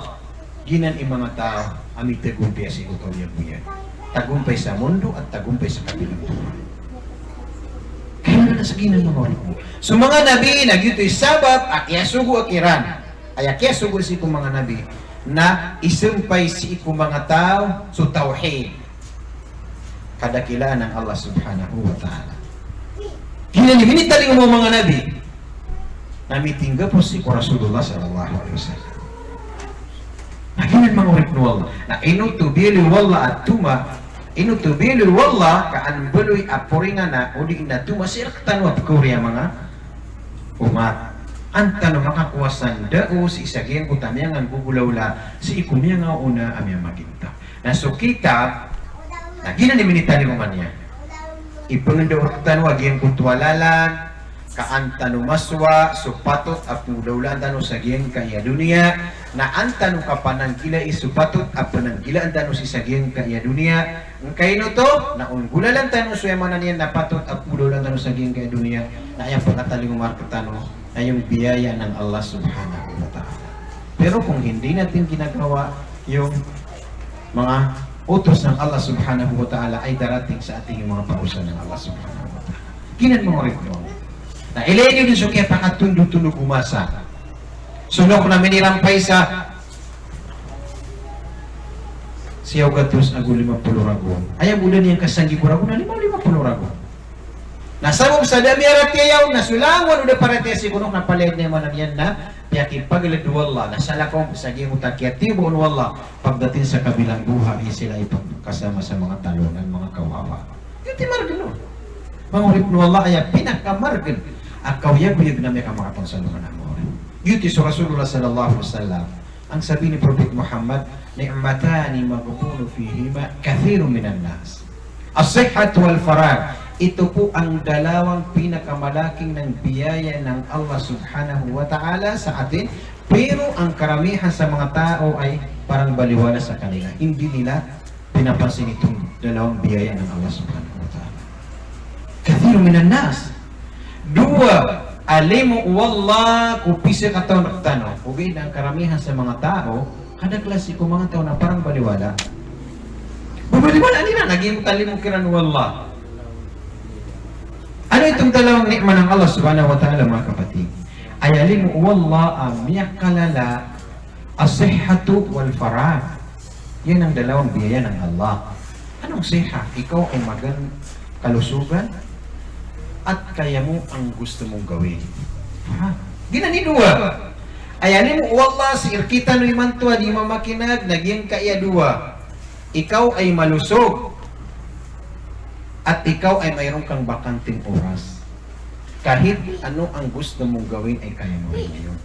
giyanan i manga taw a mitagompiya sii ko kaoyagoyag. Tagompay sa mondo at tagompay sa kabilang buhay. Kaya na sa giyanan, manga oripn o Allah. So manga nabi na giyoto i sabap a kiyasogoa kiran. Aya kiyasogo sii ko manga nabi na isampay sii ko manga taw so tawhid, kadakilaan ng Allah Subhanahu wa Ta'ala. Giyanan i minitalingoma o manga nabi na mitingga pn sii ko Rasulullah sallallahu alaihi wasallam. Na giyanan, manga oripn o Allah, na ino to biyaloy o Allah a toma, ino to biyaloy o Allah ka an baloy a poringan na odi na toma sii rktano a pkaori a manga omat. An tano makakowa san dao sii sa giyangkoto a miyanggolawla sii ko miyangaoona a miyamagintaw. Na so kitab, na giyanan i minitalingoma niyan. Ipngndao rktano a giyangkoto a lalan ka an tano masowa so patot a pnggolawlaan tano sa giyangkaya doniya, na an tano kapananggilai so patot a pananggilaan tano sii sa giyangkaya doniya. Angkaino oto? Na o nggolalan tano so aya maana niyan na patot a pnggolalan tano sa giyangkaya doniya, na aya pakatalingoma rktano na aya biyaya ng Allah Subhanahu wa Ta'ala. Pero kung hindi natin ginagawa, yung mga utos ng Allah Subhanahu wa Ta'ala ay darating sa ating yung mga parusa ng Allah Subhanahu wa Ta'ala. Giyanan manga oripn o Allah. Na ilay niyo dn so kiyapakatondotondog o masa. So nok na minirampay sa siyaw gatos ago lima polo ragon. Aya bo dn iyan kasanggibo ragon na lima, lima polo ragon. Na sabap sa da miyaratiyaya on na so langon o da paratiyaya sii ko nok na palaya dn aya maana niyan na piyakipaglad o Allah, na salakaw sa giyangkoto a kiyatiyoba on o Allah, pagdating sa kabilanggoa, aya sii pagkasama sa manga talonan, manga kawawa. Giyoto i margn on. Manga oripn o Allah, aya pinakamargn a kaoyagoyag na miyakamakatao sa alongan a mawri. Giyoto i so Rasulullah sallallahu alaihi wasallam, ang sabi ni Prophet Muhammad, "Ni'matani maghbunun fihima kathirun minan nas." As-sihhatu wal faragh. Ito po ang dalawang pinakamalaking ng biyaya ng Allah Subhanahu wa Ta'ala sa atin, pero ang karamihan sa mga tao ay parang baliwala sa kanila. Hindi nila pinapansin itong dalawang biyaya ng Allah Subhanahu wa Ta'ala. Kathirun minan nas. Dowa a limo o Allah ko pisakataw rktano. Ogaid na ang karamihan sa mga tao, kadaklan sii ko manga taw na parang baliwala. Babaliwalaan iran a giyangkoto a limo kiran o Allah. Ano itong dalawang nikma ng Allah Subhanahu wa Ta'ala, mga kapatid? Aya limo o Allah a miyakalala a sihhatu wal faragh. Iyan ang dalawang biyaya ng Allah. Anong sihha? Ikaw ay magan kalosogan at kaya mo ang gusto mong gawin. Ha? Giyanan i dowa. Aya limo o Allah sii rkitano imanto a di mamakineg na giyangkaya dowa. Ikaw ay malosog at ikaw ay mayroon kang bakanting oras. Kahit ano ang gusto mong gawin ay kaya mo rin ngayon.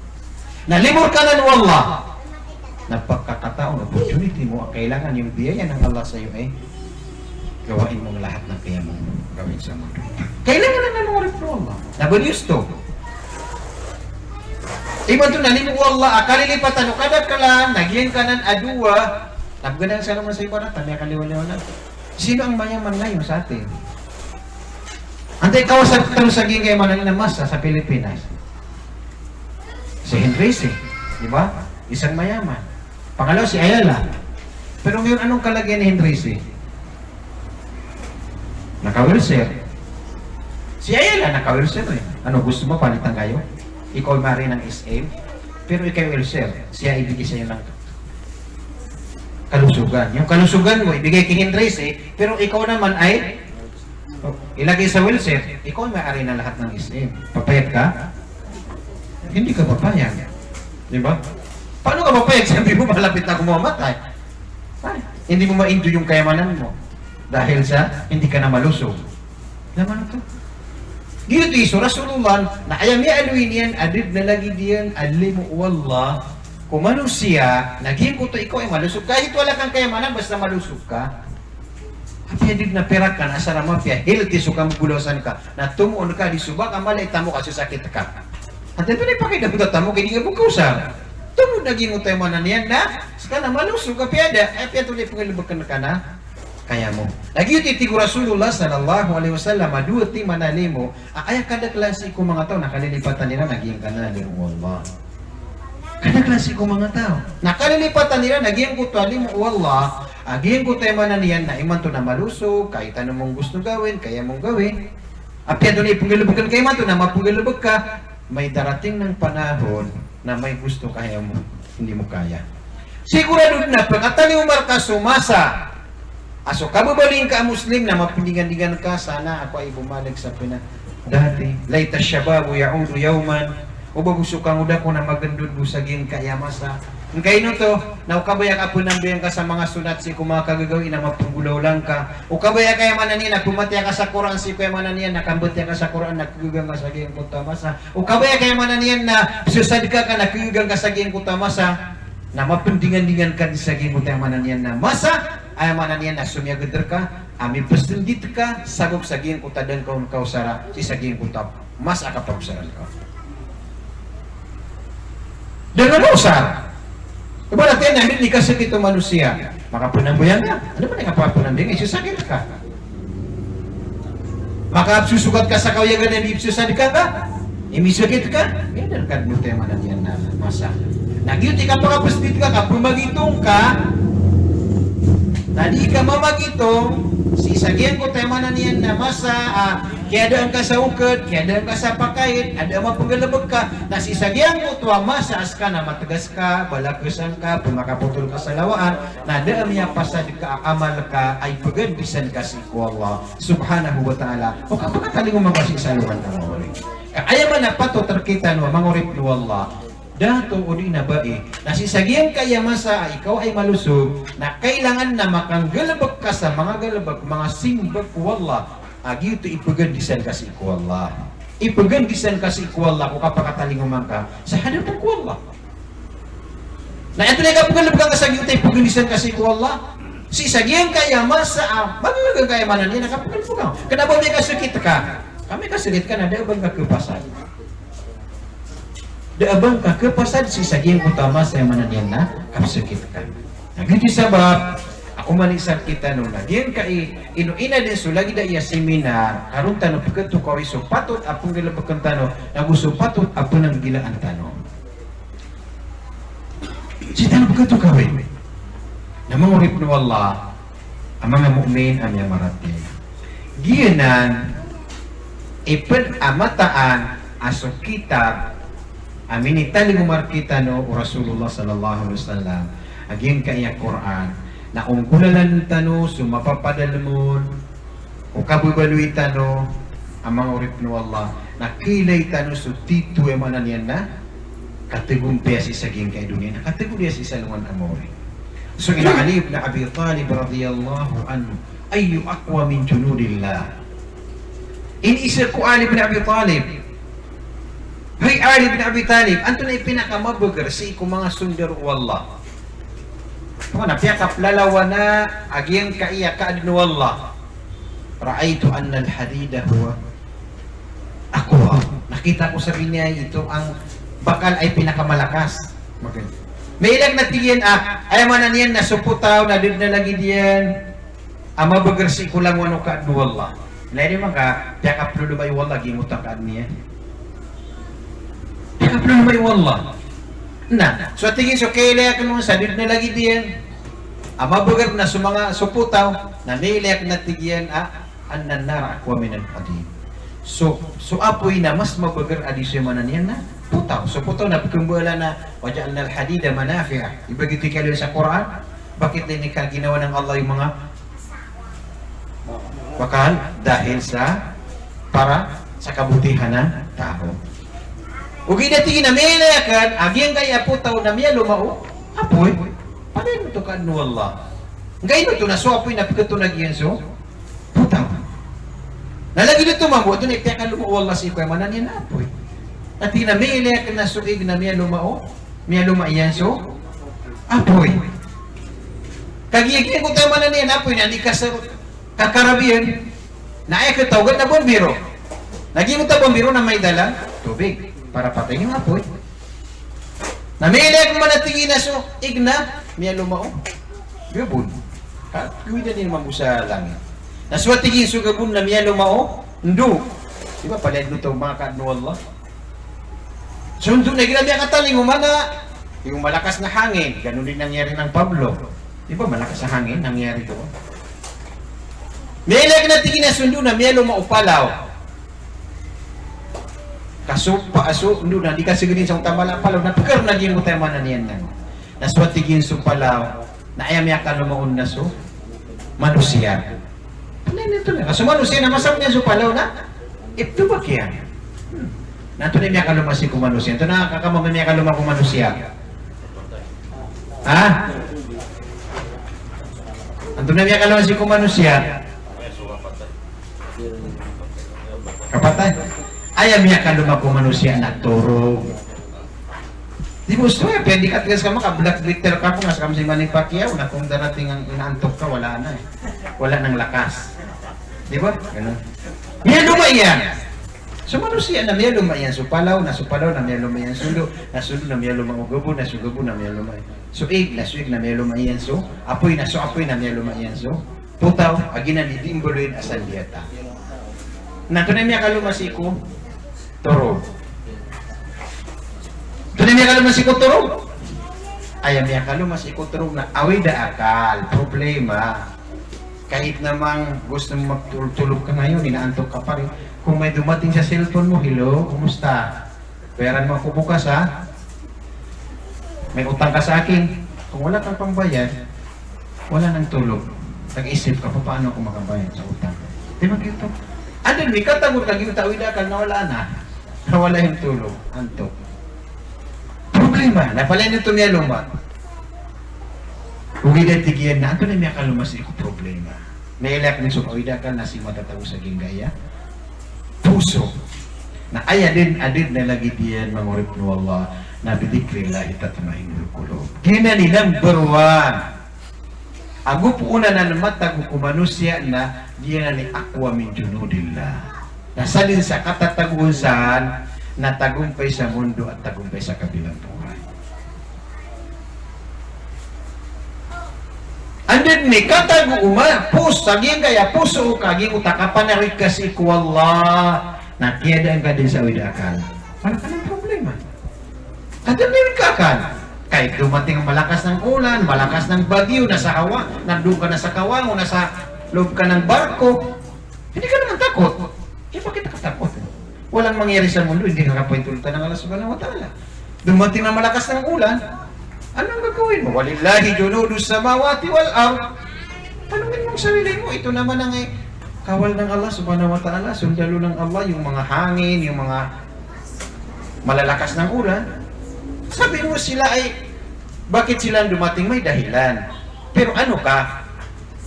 Na limo rka anan o Allah. Na pagkakataon, opportunity mo, kailangan yung biyaya ng Allah sa'yo ay gawain mo ang lahat ng kaya mong gawin sa mundo. Kailangan na ng oripn o Allah. Na ba niyo sto? Imanto na limo o Allah a kalilipatan o kadaklan, na giyangkanan a dowa, na bgdang sa naman sa ibarat, na miyakaliwaliwanag. Sino ang mayaman ngayon sa atin? Antaa i kawasa tano sa giyangkaya maana niyan na masa sa Pilipinas? Si Henry C, di ba? Isang mayaman. Pangalawa si Ayala. Pero ngayon, anong kalagayan ni Henry C? Naka-wheelchair. Si Ayala, naka-wheelchair eh. Ano, gusto mo palitan kayo? Ikaw ay maari ng S M, pero ikaw ay wheelchair. Siya ibigay sa'yo ng kalusugan. Yung kalusugan mo, ibigay kay Henry C, pero ikaw naman ay ilagay sa wheelchair, ikaw may-ari na lahat ng S M. Papayag ka? Hindi ka papayag. Di ba? Paano ka papayag? Sabi mo, malapit na ako mamamatay. Ay, hindi mo ma-enjoy yung kayamanan mo. Dahil sa hindi ka na malusog. Naman ito. Giyoto i so Rasulullah, na aya miyaaloy niyan, a da dn a lagid iyan a limo o Allah ko manosiya, na giyangkoto ikaw ay malusog. Kahit wala kang kayamanan, basta malusog ka. Apiya di dn a pira ka na asar a mapiya, healthy so kamagolasan ka. Na tomo on ka, di so ba ka mala i tamok a sasakit ka. Antaa i pakaida bo ta tamok, di nga bo kaosar. Tomo on a giyangkoto aya maana niyan na, ska na malusog ka, apiya da, apiya antonaa i pnggalbkn ka na kaya mo. Na giyoto i tig o Rasulullah sallallahu alaihi wasallam a dowa timan a limo, a aya kadaklan sii ko manga taw na kalilipatan iran a giyangkanan a limo o Allah. Kadaklan sii ko manga taw na kalilipatan iran a giyangkoto a limo o Allah, a giyangkoto aya maana niyan na imanto na malusog ka, kaya tano mong gusto gawin, kaya mong gawin. Apiya antonaa i pnggalbkn ka imanto na mapnggalbk ka, may darating ng panahon na may gusto kaya mo, hindi mo kaya. Sigurado dn a pkatalingoma rka so masa a so kababaloy ngka a Muslim na mapndingandingan ka, sana ako ay bumalik sa pina-, dati. Laita shababu ya'udu yawman. O ba bo so kangoda ko na magndod bo sa giyangkaya masa. Ngkaino oto, na o kabaya ka pnambayang ka sa manga sonat sii ko manga kagagawii na mapnggolawla ngka. O kabaya ka aya maana niyan na pmatiya ka sa Qur'an sii ko aya maana niyan na kambatiya ka sa Qur'an na kagaga ngka sa giyangkoto a masa. O kabaya ka aya maana niyan na pzasadka ka na kagaga ngka sa giyangkoto a masa. Na mapndingandingan ka dn sa giyangkoto aya maana niyan na masa, aya maana niyan na somiyagd rka a mipsndit ka sabap sa giyangkoto a da ngka on kaosara sii sa giyangkoto a masa a kapagosaran ka. Da ngka na osar. Ibarat iyan na mini kasakit o manosiya. Makapnambayang ka. Ano ba na kapapnambayang? Isasakit ka. Makapsosogat ka sa kawiyagan a mipsosadka ka. Imisakit ka. Miyadar ka dn oto aya maana niyan na masa. Na giyoto i kapakapsndit ka, kapmagitong ka. Na di ka mamagitong sii sa giyangkoto aya maana niyan na masa, ah, Kiyadaan ka sa okit, kiyadaan ka sa pakaid, a da a mapnggalbk ka, na sii sa giyangkoto a masa a ska na matgas ka, balakesan ka, pmakapotol ka sa lawaan, na da a miyapasad ka a amal ka a ipgandisan ka sii ko Allah subhanahu wa ta'ala. O kapakatalingoma ka sii sa alongan a maori. Ka aya man a patot rkitano a manga oripn o Allah, dato odi na bai, na sii sa giyangkaya masa a ikaw ay malosog, na kailangan na makanggalbk ka sa manga galbk, manga simba ko Allah, a giyoto i ipgandisan ka sii ko Allah. Ipgandisan ka sii ko Allah ko kapakatalingoma ngka sa hadapan ko Allah. Na antonaa i kapnggalbka ngka sa giyoto i ipgandisan ka sii ko Allah? Sii sa giyangkaya masa a mabagr ka, aya maana niyan na kapnggalbka ngka. Kna ba miyakasakit ka. Ka miyakasakit ka na da a ba ngka khapasad. Da a ba ngka khapasad sii sa giyangkoto a masa, aya maana niyan na kapsakit ka. Na giyoto i sabap a oman i isa rkitano na giyangkai ino ina dn so lagid a aya seminar, ka ron tano pkhatokawi so patot a pnggalbkn tano, nago so patot a pnanggilaan tano. Sii tano pkhatokawi. Na manga oripn o Allah, a manga mu'min a miyamaratiyaya. Giyanan i pd a mataan a so kitab a minitalingoma rkitano o Rasulullah sallallahu alaihi wasallam, a giyangkaya Qur'an, na o nggolalan tano so mapapadalm on, o kababaloy tano a manga oripn o Allah, na kailay tano so tito, aya maana niyan na katagompiya sii sa giyangkai a doniya, na katagompiya sii sa alongan a maori. Su'ila Ali ibn Abi Talib radiyallahu anhu, "Ayyu aqwa min junudillah?" Iniiza ko Ali ibn Abi Talib, "Hay Ali ibn Abi Talib, antonaa i pinakamabagr sii ko manga sondaro o Allah?" Aya maana, piyakaplalawan a giyangkaya kaadn o Allah. "Ra'aytu anna al-hadida huwa aqwa." Nakita ko, sabi niya, ito ang bakal ay pinakamalakas. Mailay akn a tig iyan a, aya maana niyan na so potaw na da dn a lagid iyan a mabagr sii ko langowan o kaadn o Allah. Ilay niyo man ka, piyakaplolomai o Allah giyangkoto a kaadn iyan. Piyakaplolomai o Allah. Na so, a tig iyan, so kailay akn on sa da dn a lagid iyan a mabagr na so manga so potaw, na mailay akn a tig iyan a, "Anna an-nara aqwa min al-hadid." So, so apoy na mas mabagr a di so, aya maana niyan na potaw. So potaw na pkhambaala na, "Wa ja'alna al-hadida manafi'a." Ibagitu i kaliyo sa Qur'an, bakit ini ka ginawa ng Allah yung mga bakal? Dahil sa, para sa kabutihan ng tao. Ogaid a tig iyan a mailay akn a giyangkaya potaw na miyaloma o apoy. Panayan oto kaadn o Allah. Nggaino oto na so apoy na pkhatonag iyan so potaw. Na lagid oto mambo, antonaa i piyakaloma o Allah sii ko, aya maana niyan na apoy? Na tig iyan a mailay akn na so ig na miyaloma o, miyaloma iyan so apoy. Kagiya giyangkoto, aya maana niyan na apoy, na di ka sa kakarab iyan, na aya khataw giyangkoto na bombero. Na giyangkoto a bombero na maidala tobig para patayin so apoy. Na mailay akn man a tig iyan a so ig na miyaloma o gabon. Ka, gawii dn iyan mambo sa langit. Na so, a tig iyan, so gabon na miyaloma o ndo. Di ba, palaya dn oto manga kaadn o Allah. So ndo na igira miyakatalingoma na, yung malakas na hangin, ganon din nangyari ng Pablo. Di ba, malakas na hangin nangyari doon. Mailay akn a tig iyan a so ndo na miyaloma o palaw. Ka so pa, so ndo na di kasgdn sa onta mala a palaw, na pkharnag iyan oto, aya maana niyan na. Na so, a tig iyan, so palaw na aya miyakaloma on na so manosiya. Panayan oto na. Ka so manosiya na masama niyan so palaw na iptobak iyan. Hmm. Na antonaa i miyakaloma sii ko manosiya? Antonaa, kakamama, miyakaloma ko manosiya? Ha? Antonaa i miyakaloma sii ko manosiya? Kapatay. Aya miyakaloma ko manosiya na torog. Di ba, so, eh, pwede ka tigas ka, maka-Black Beetle ka, kung asa ka masing Manny Pacquiao, na kung darating ang inaantok ka, wala na eh. Wala nang lakas. Di ba? Ganun. Miyaloma iyan. So manosiya na miyaloma iyan so palaw, na so palaw na miyaloma iyan so ndo, na so ndo na miyaloma o gabon, na so gabon na miyaloma iyan so ig, na so ig na miyaloma iyan so apoy, na so apoy na miyaloma iyan so potaw, a giyanan i di mbaloyin a sandiyata. Na antonaa i miyakaloma sii ko torog? Antonaa i miyakaloma sii ko torog? Aya miyakaloma sii ko torog na awida akal, problema. Kahit namang gusto mo magtul-, tulog ka ngayon, inaantok ka pa rin. Kung may dumating sa cellphone mo, "Hello, kumusta? Bayaran mo ako bukas, ha? May utang ka sa akin." Kung wala kang pambayad, wala nang tulog. Nag-isip ka, "Paano ako makabayad sa utang?" Di ba giyoto? Anda dn i katago ka, giyoto a awid a akal na wala na. Na wala i tulog, antok. Problema, na palaya niyo oto miyaloma. Ogaid a tig iyan na antonaa i miyakaloma sii ko problema. Na ilay akn so awid a akal na sii matatago sa giyangkaya poso. Na aya dn a da dn a lagid iyan, manga oripn o Allah, na "Bi dhikrillahi tatma'innul qulub." Giyanan i number one. Ago poonan a matago ko manosiya na giyanan i aqwa min junudillah. Na sadn sa katatagoon san na tagompay sa mondo a tagompay sa kabilang pooray. Anda dn i katago o ma-, pos-, sa giyangkaya poso ka, giyangkoto a kapanarg ka sii ko Allah, na kiyadaan ka dn sa awid a akal. Wala ka nan problema. Ka dn awid a akal. Kahit dumating a malakas na olan, malakas na bagyo, na sa hawa, na doon ka na sa kawang, o na sa loob ka ng barko, hindi ka naman takot. Eh, bakit ka takot? Walang mangyari sa mundo, hindi ka kapaintulutan ng Allah Subhanahu wa Ta'ala. Dumating na malakas na olan, anong gagawin mo? "Walillahi junudus samawati wal ard." Tanungin mo ang sarili mo, ito naman ang, eh, kawal ng Allah Subhanahu wa Ta'ala, sundalo ng Allah, yung mga hangin, yung mga malalakas ng ulan. Sabi mo sila ay, bakit sila dumating? May dahilan. Pero ano ka?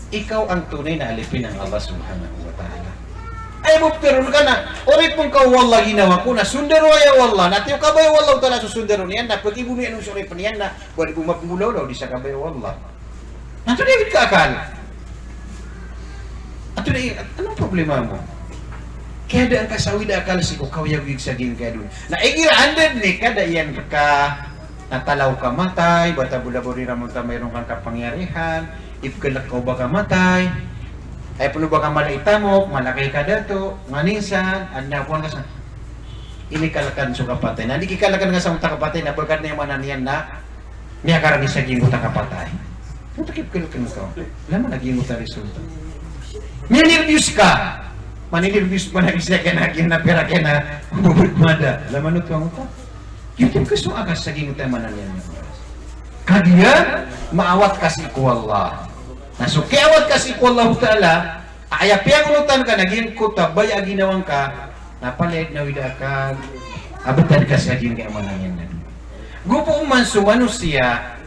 Ikaw ang tunay na alipin ng Allah Subhanahu wa Ta'ala. Ay, muptirun ka na, oripn ka o Allah ginawa ko, na sundaro aya o Allah, na tiyo kabaya o Allah Ta'ala so sundaro niyan, na pagibo niyan o so oripn iyan, na wali bo mapnggolawla o di sa kabaya o Allah. Na antonaa i awid ka akal? Antonaa i, anong problema mo? Kiyadaan ka sa awid a akal sii ko kaoyagoyag sa giyangkaya doniya. Na igira anda dn i kada iyan rka, na talaw ka matay, bata bo labaw di ramon ta mayroon kang kapangyarihan, ipkhalk ka o ba ka matay, aya pn o ba ka mala i tamok, mala ka i kadato, nganin san, adn a kowan ka san. Inikalkan so kapatay. Na di kikalkan ka sa onta kapatay, na ba ka dn aya maana niyan na miyakarani sa giyangkoto a kapatay. Onta kipkhalkan ka. Laman a giyangkoto a resulta. Miyanirbiyos ka. Maninirbiyos ba na isa ka na giyan na pira ka na bobot mada. Laman oto angkoto. Giyoto i kasowa ka sa giyangkoto a maana niyan. Kagiya maawat ka sii ko Allah. Na so kiyaawat ka sii ko Allahu Ta'ala, aya piyangonotan ka na giyangkoto a baya a ginawa ngka, na palaya dn a awid a akal a btad ka sa giyangkaya maana niyan na. Go pman so manosiya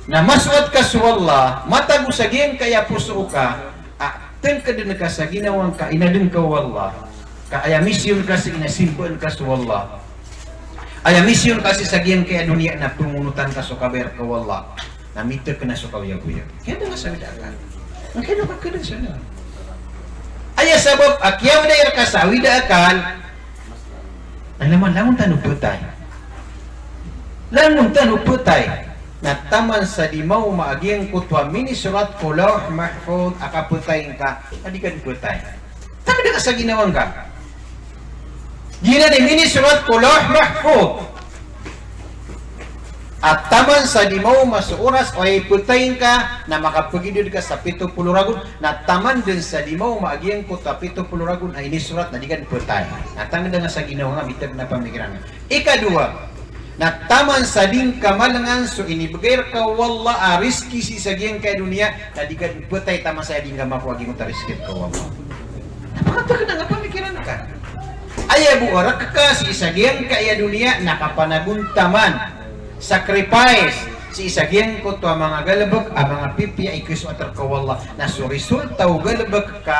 na masoat ka so Allah, matago sa giyangkaya poso ka, a tngkdn ka sa ginawa ngka, inadn ka o Allah. Ka aya misyon ka sii na simbaan ka so Allah. Aya misyon ka sii sa giyangkaya doniya na pangonotan ka so kabaya rka o Allah. Na mitk na so kaoyagoyag. Kiyadaan ka sa awid a akal. Angkaino ka kdn sa na. Aya sabap a kiyaawida rka sa awid a akal. Na langon, langon tano phatay. Langon tano phatay. Na taman sa di maoma a giyangkoto a minisorat ko Lawh Mahfudh a kaphatay ngka, na di ka dn phatay. Tangkda ka sa ginawa ngka. Giyanan i minisorat ko Lawh Mahfudh. A taman sa di maoma so oras o aya iphatay ngka na makapagidad ka sa pito polo ragon, na taman dn sa di maoma a giyangkoto a pito polo ragon a inisorat na di ka dn phatay. Na tangkda ngka sa ginawa ngka, mitk na pamikiran. Ikadowa, na taman sa di ngka malangan so inibgay rka o Allah a rizki sii sa giyangkaya doniya, na di ka dn phatay taman sa di ngka makowa a giyangkoto a rizki rka o Allah. Na pakatangkda ngka, pamikiran ka. Aya bo a rk ka sii sa giyangkaya doniya na kapanagontaman, sacrifice, sii sa giyangkoto a manga galbk a manga pipiya i kasoat rka o Allah. Na so resulta o galbk ka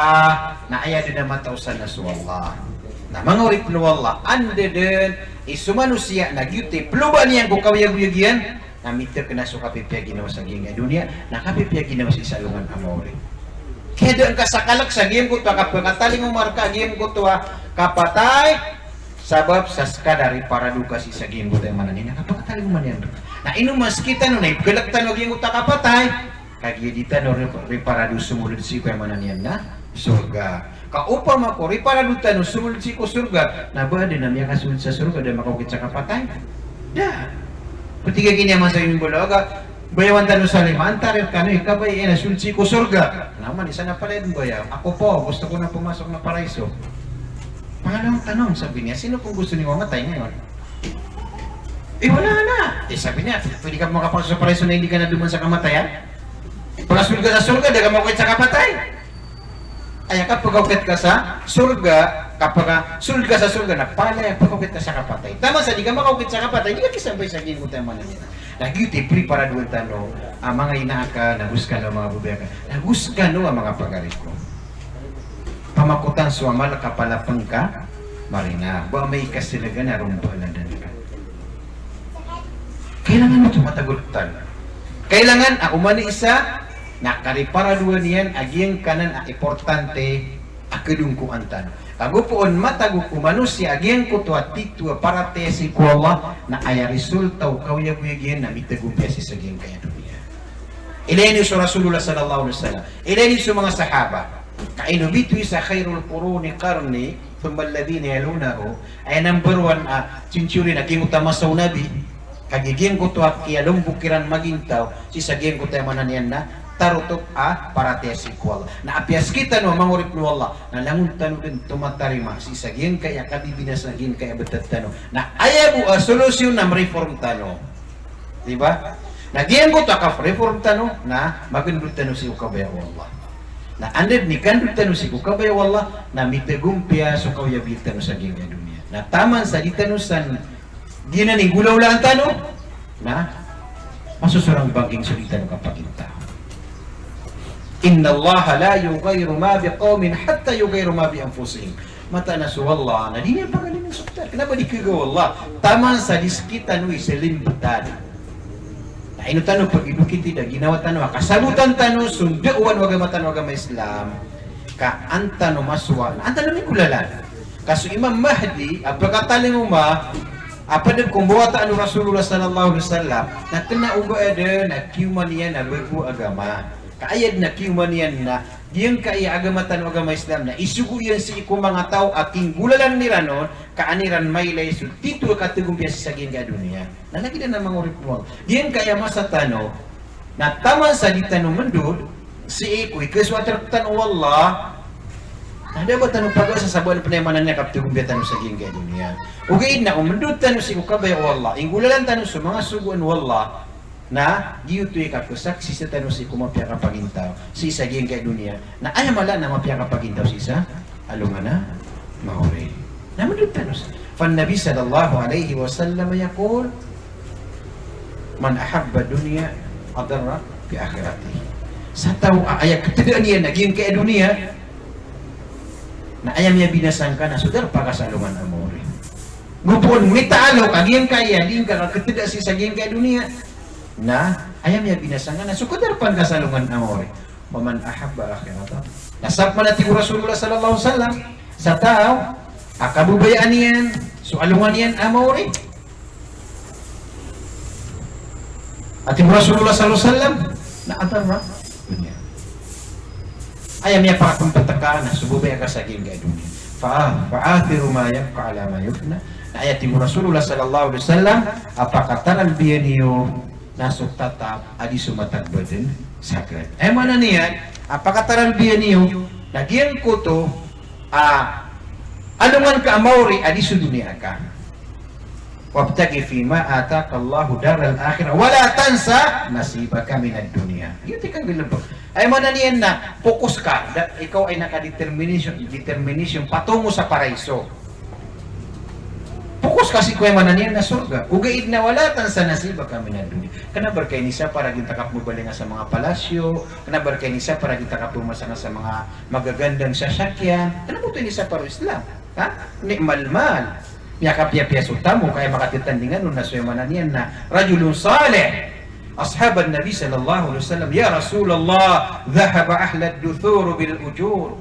na aya dn a mataosan na so Allah. Na manga oripn o Allah, anda dn i so manosiya na giyoto i plobaan iyan ko kaoyagoyag iyan, na mitk na so kapipiya ginawa sa giyangkaya doniya, na kapipiya ginawa sii sa alongan a maori. Kiyadaan ka sa kalk sa giyangkoto a kapkatalingoma rka a giyangkoto a kapatay, sabap sa skadar i parado ka sii sa giyangkoto a maana niyan na kapkatalingoma niyan rka. Na ino man sktano na ipkhalk tano a giyangkoto a kapatay, kagiya di tano rip-, riparado somold sii ko aya maana niyan na sorga. Ka opama ko riparado tano somold sii ko sorga, na ba adn a miyakasold sa sorga a da makaokit sa kapatay? Da. Pti ka kiniya masa imbolawaga, bayawan tano sa lima, antaa rkano i kabaya iyan a sold sii ko sorga. Na man isa na palaya dn bayaw. Ako po, gusto ko na pumasok na paraiso. Ano, tanong, sabi niya, sino pong gusto niyo mamatay ngayon? Eh, wala na. Eh, sabi niya, pwede ka makapasok sa paraiso na hindi ka na duman sa kamatayan? Pakasold ka sa sorga, da ka makaokit sa kapatay. Aya kapakaokit ka sa sorga, kapakasold ka sa sorga na palaya pakaokit ka sa kapatay. Taman sa di ka makaokit sa kapatay, di ka kisampay sa giyangkoto a maana niyan. Na giyoto i priparadoan tano a manga ina akn, ago skano a manga babay akn, ago skano a manga pagari ko. Pamakotan so amal ka palapng ka marina. Ba amay ka sii lagid a romba a ladan ka. Kailangan oto matagor tano. Kailangan a oman i isa na kariparadoan iyan a giyangkanan a importante a kadongkoan tano. Kago poon matagor ko manosiya a giyangkoto a titho a paratiyaya sii ko Allah na aya resulta o kaoyagoyag iyan na mitagompiya sii sa giyangkaya doniya. Ilaya niyo so Rasulullah sallallahu alaihi wasallam. Ilaya niyo so manga sahaba. Ka ino bitowan sa khairul quruni qarni, thumma alladhina yalunahum. Aya number one a century na giyangkoto a masa o Nabi. Kagiya giyangkoto a kiyalombok iran magintaw sii sa giyangkoto a maana niyan na tarotop a paratiyaya sii ko Allah. Na apiya sktano a manga oripn o Allah na langon tano dn tomatarima sii sa giyangkaya kabibinasa, giyangkaya btad tano. Na aya bo a solusyon na mreform tano. Di ba? Na giyangkoto a ka-reform tano na magndod tano sii ko kabaya o Allah. Na anda dn i kandod tano sii ko kabaya o Allah na mitagompiya so kaoyagoyag tano sa giyangkaya doniya. Na taman sa di tano san giyanan i nggolawlaan tano na masosorang bangking so di tano kapagintaw. Innallaha la yughayyiru ma biqawmin hatta yughayyiru ma bi anfusihim. Mataan a so Allah na di niyan pagalingn so btad. Kna ba di khagaga o Allah? Taman sa di sktano i salimbtad. Na ino tano pagidokiti da ginawa tano a kasabotan tano so ndaowan o agama tano a agama Islam. Ka an tano masowa, na an tano minggolalan. Ka so Imam Mahdi a pkatalingoma a pd ko mbawataan o Rasulullah sallallahu alaihi wasallam, na kna o ba adn a kiyoman iyan a bago a agama. Ka aya dn a kiyoman iyan na giyangkaya agama tano a agama Islam na isogo iyan sii ko manga taw a kinggolalan iran on, ka an iran mailay so titho a katagompiya sii sa giyangkaya doniya. Na lagid anan a manga oripn o Allah. Giyangkaya masa tano na taman sa di tano mndod sii ko ikasoat rktano o Allah, na da ba tano pagasa sa ba pn aya maana niyan a kaptagompiya tano sa giyangkaya doniya. Ogaid na o mndod tano sii ko kabaya o Allah, inggolalan tano so manga sogoan o Allah, na giyoto i kakhasaksi sa tano sii ko mapiya a kapagintaw sii sa giyangkaya doniya. Na aya mala na mapiya a kapagintaw sii sa alongan a maori. Na mndod tano sa. Fan Nabi sallallahu alaihi wasallam yaqul, "Man ahabba dunya adarra bi akhiratihi." Sa taw a aya ktdaan iyan a giyangkaya doniya, na aya miyabinasa ngka na so darpa ka sa alongan a maori. Go pn mitaalo ka giyangkaya, di ngka kaktda sii sa giyangkaya doniya, na aya miyabinasa ngka na so kadarpa ngka sa alongan a maori. Wa man ahabba akhirata. Na sa pman a tig o Rasulullah sallallahu alaihi wasallam, sa taw a kababayaan iyan so alongan iyan a maori. A tig o Rasulullah sallallahu alaihi wasallam, na adarra dunya. Aya miyapakatmptn ka na so babaya ka sa giyangkaya doniya. Fa, fa athiru ma yabqa ala ma yafna. Na aya tig o Rasulullah sallallahu alaihi wasallam, a pakataralbiyan iyo na so tatap a di so matagbaden sakn. Aya maana niyan a pakataralbiyan iyo na giyangkoto a alongan ka a maori a di so doniya ka. Wabtaghi fima ataka Allahu daral akhirah, wa la tansa nasibaka minad dunya. Giyoto i kanggalbk. Aya maana niyan na focus ka, da, ikaw ay naka-determination, determination patungo sa paraiso. Focus ka sii ko aya maana niyan na sorga. Ogaid na wa la tansa nasibaka minad dunya. Kna ba rka inisapar a giyangkai a kapmbalingan sa manga palasyo, kna ba rka inisapar a giyangkai a kapmbalingan sa manga magagandang sasakyan. Kna ba oto inisapar o Islam? Ha? Ni'mal mal. Miyakapiyapiya so tamok, aya makatitandingan on na so aya maana niyan na rajulun salih. Ashaban Nabi sallallahu alaihi wasallam, "Ya Rasulullah, dhahaba ahlad duthur bil ujur."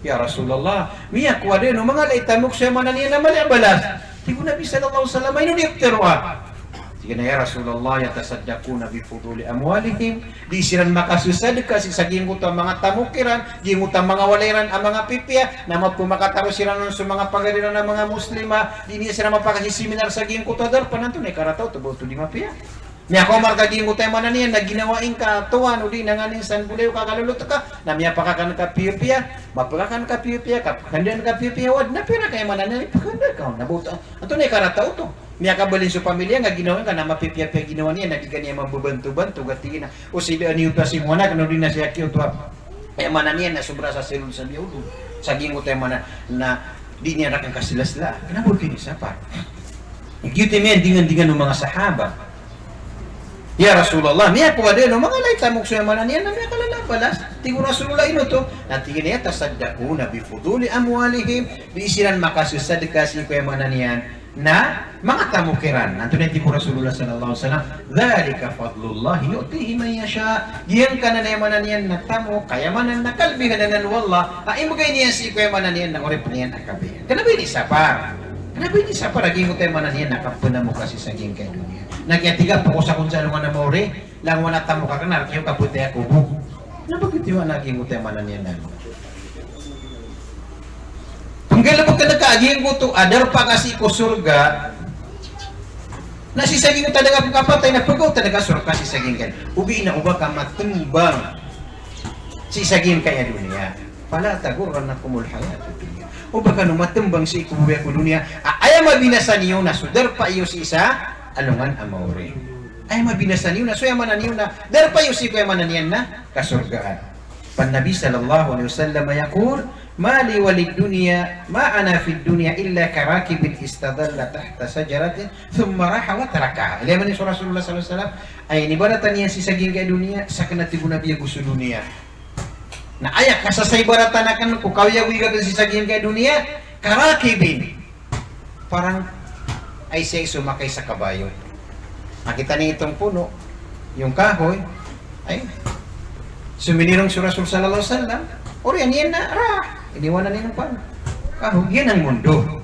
Ya Rasulullah, miyakowa dn o manga ala i tamok so aya maana niyan na mala i balas. Tig o Nabi sallallahu alaihi wasallam, ino di ptharoa? Tig iyan a, "Ya Rasulullah, yatasaddaquna bi fuduli amwalihim." Di siran makasasadka sii sa giyangkoto a manga tamok iran, giyangkoto a manga walay iran a manga pipiya, na mapmakatharo siran on so manga pagari ran a manga Muslima, di niyan siran mapakasiseminar sa giyangkoto a darpa, na antonaa i karata oto ba oto di mapiya? Miyakaoma rka giyangkoto aya maana niyan na ginawa ingka a towan odi na nganin san bolayoka a kalolot ka, na miyapakakan ka piyapiya, mapakakan ka piyapiya, kapakandaan ka piyapiya, wad na pira ka aya maana niyan, ipakandaan ka, na ba oto, antonaa i karata oto? Miyakabalin so pamilya nga ginawa ingka na mapipiyapiya ginawa niyan, na di ka niyan mambabantobanto, gati na, o sii dn a niyoto a sii ko anak, na odi na sii a kiyoto a aya maana niyan na sobra sa selon sa miyaolog. Sa giyangkoto aya maana na di niyan raken kasilasla. Kna ba oto inisapar? Giyoto i miyandingandingan o manga sahaba. Ya Rasulullah, miyakowa dn o manga lai tamok so aya maana niyan na miyakalala a balas. Tig o Rasulullah, ino oto? Na tig iyan a, yatasaddaquna bi fuduli amwalihim. Di siran makasasadka sii ko aya maana niyan na manga tamok iran. Antonaa i tig o Rasulullah sallallahu alaihi wasallam? Dhalika fadlullahi yu'tihi man yasha. Giyangkanan aya maana niyan na tamok, aya maana na kalbihan anan o Allah a imbgay niyan sii ko aya maana niyan na oripn iyan a kabaya. Kna ba inisapar? Kna ba inisapar a giyangkoto aya maana niyan na kapnamok ka sii sa giyangkai a doniya? Na kiyatiga poko sakon sa alongan a maori, langowan a tamok akn a rk iyo kapotay a kobo. Na ba giyoto i maana a giyangkoto aya maana niyan na pnggalbkn ka a giyangkoto a darpa ka sii ko sorga. Na sii sa giyangkoto a da ka pkapatay na pgaw tano ka sorga sii sa giyangkai. Ogaid na oba ka matmbang sii sa giyangkai a doniya. Fala taghurrannakumul hayatud dunya. Oba kano matmbang sii ko babaya ko doniya a aya mabinasa niyo na so darpa iyo sii sa alongan a maori. Aya mabinasa niyo na so aya maana niyo na darpa iyo sii ko aya maana niyan na kasorgaan. Fa Nabi sallallahu alaihi wasallam yaqul, "Ma li walid dunya, ma ana fid dunya illa karakibin istadalla tahta shajaratin thumma raha wa tarakaha." Ilay man iyan so Rasulullah sallallahu alaihi wasallam, aya inibaratan iyan sii sa giyangkai a doniya, sakn, a tig o Nabi, ago so doniya. Na aya kasasaibaratan akn ko kaoyagoyag akn sii sa giyangkai a doniya, karakibin. Parang ay siya i somakay sa kabayo. Makita niyo itong puno, yung kahoy, ay, suminirong so Rasul sallallahu alaihi wasallam, oriyan iyan na, ra, iniwanan iyan ang pan-, kahoy, iyan ang mundo.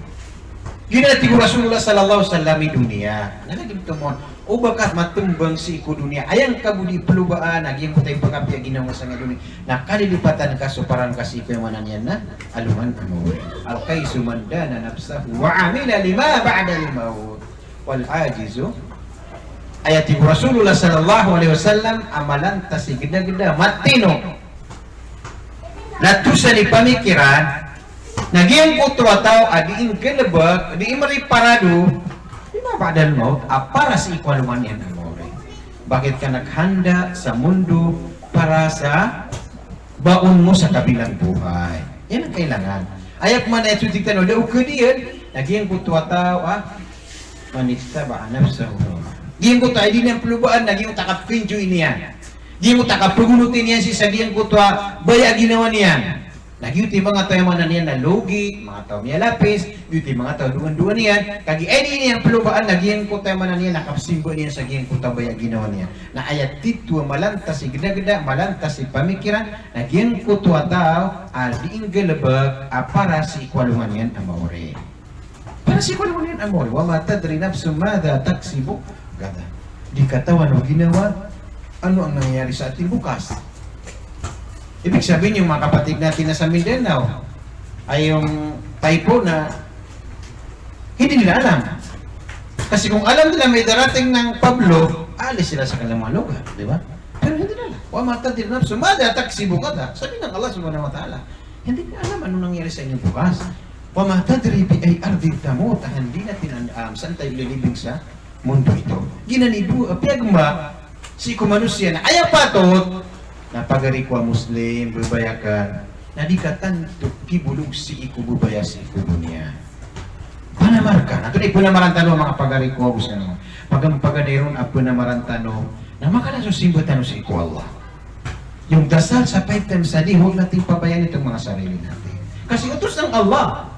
Giyanan i tig o Rasulullah sallallahu alaihi wasallam i doniya. Na lagid oto mambo, oba ka matmbang sii ko doniya. Aya ngka bo di plobaan a giyangkoto a ipakapiya ginawa ngka sangkai a doniya na kalilipatan ka so paran ka sii ko aya maana niyan na alongan a maori. Al-qayyisu man dana nafsahu wa amila lima ba'dal mawt. Wal ajizu, aya tig o Rasulullah sallallahu alaihi wasallam, a malantas i gnagda, matino na tosan i pamikiran, na giyangkoto a taw a dii nggalbk, dii mriparado, lima ba'dal mawt, a para sii ko alongan iyan a maori. Bakit ka naghanda sa mundo para sa baon mo sa kabilang buhay? Iyan ang kailangan. Aya pman a tig tano, da o kadiyan, na giyangkoto a taw a, man ittaba'a nafsahu. Giyangkoto a di niyan plobaan, na giyangkoto a kapkinjoy niyan. Giyangkoto a kapagonoti niyan sii sa giyangkoto a baya a ginawa niyan. Na giyoto i manga taw a aya maana niyan na logi, manga taw a miyalapis, giyoto i manga taw a dowandowan iyan, kagiya aya di niyan plobaan na giyangkoto a aya maana niyan na kapsimba niyan sa giyangkoto a baya a ginawa niyan. Na aya titho a malantas i gnagda, malantas i pamikiran, na giyangkoto a taw a dii nggalbk a para sii ko alongan iyan a maori. Para sii ko alongan iyan a maori. Wa ma tadri nafsun madha taksibu ghadan. Di katawan o ginawa, ano ang nangyayari sa atin bukas. Ibig sabihin, yung mga kapatid natin na sa Mindanao, ay yung typhoon na hindi nila alam. Kasi kung alam nila may darating ng Pablo, aalis sila sa kanilang mga lugar, di ba? Pero hindi nila alam. Wa ma tadri nafsun madha taksibu ghadan. Sabi ng Allah subhanahu wa ta'ala, hindi nila alam ano nangyari sa inyo bukas. Wa ma tadri bi ayyi ardin tamut. Hindi natin alam saan tayo lilibing sa mundo ito. Giyanan i dowa a piyagma sii ko manosiya na aya patot na pagari ko a Muslim, babaya ka, na di ka tanto kibolog sii ko babaya sii ko doniya. Panamar ka. Antonaa i panamaran tano, manga pagari ko, ago sa ano. Pagari, pagari ron a panamaran tano na makala so simba tano sii ko Allah. Yung dasal sa five times a day, huwag natin pabayaan itong mga sarili natin. Kasi utos ng Allah.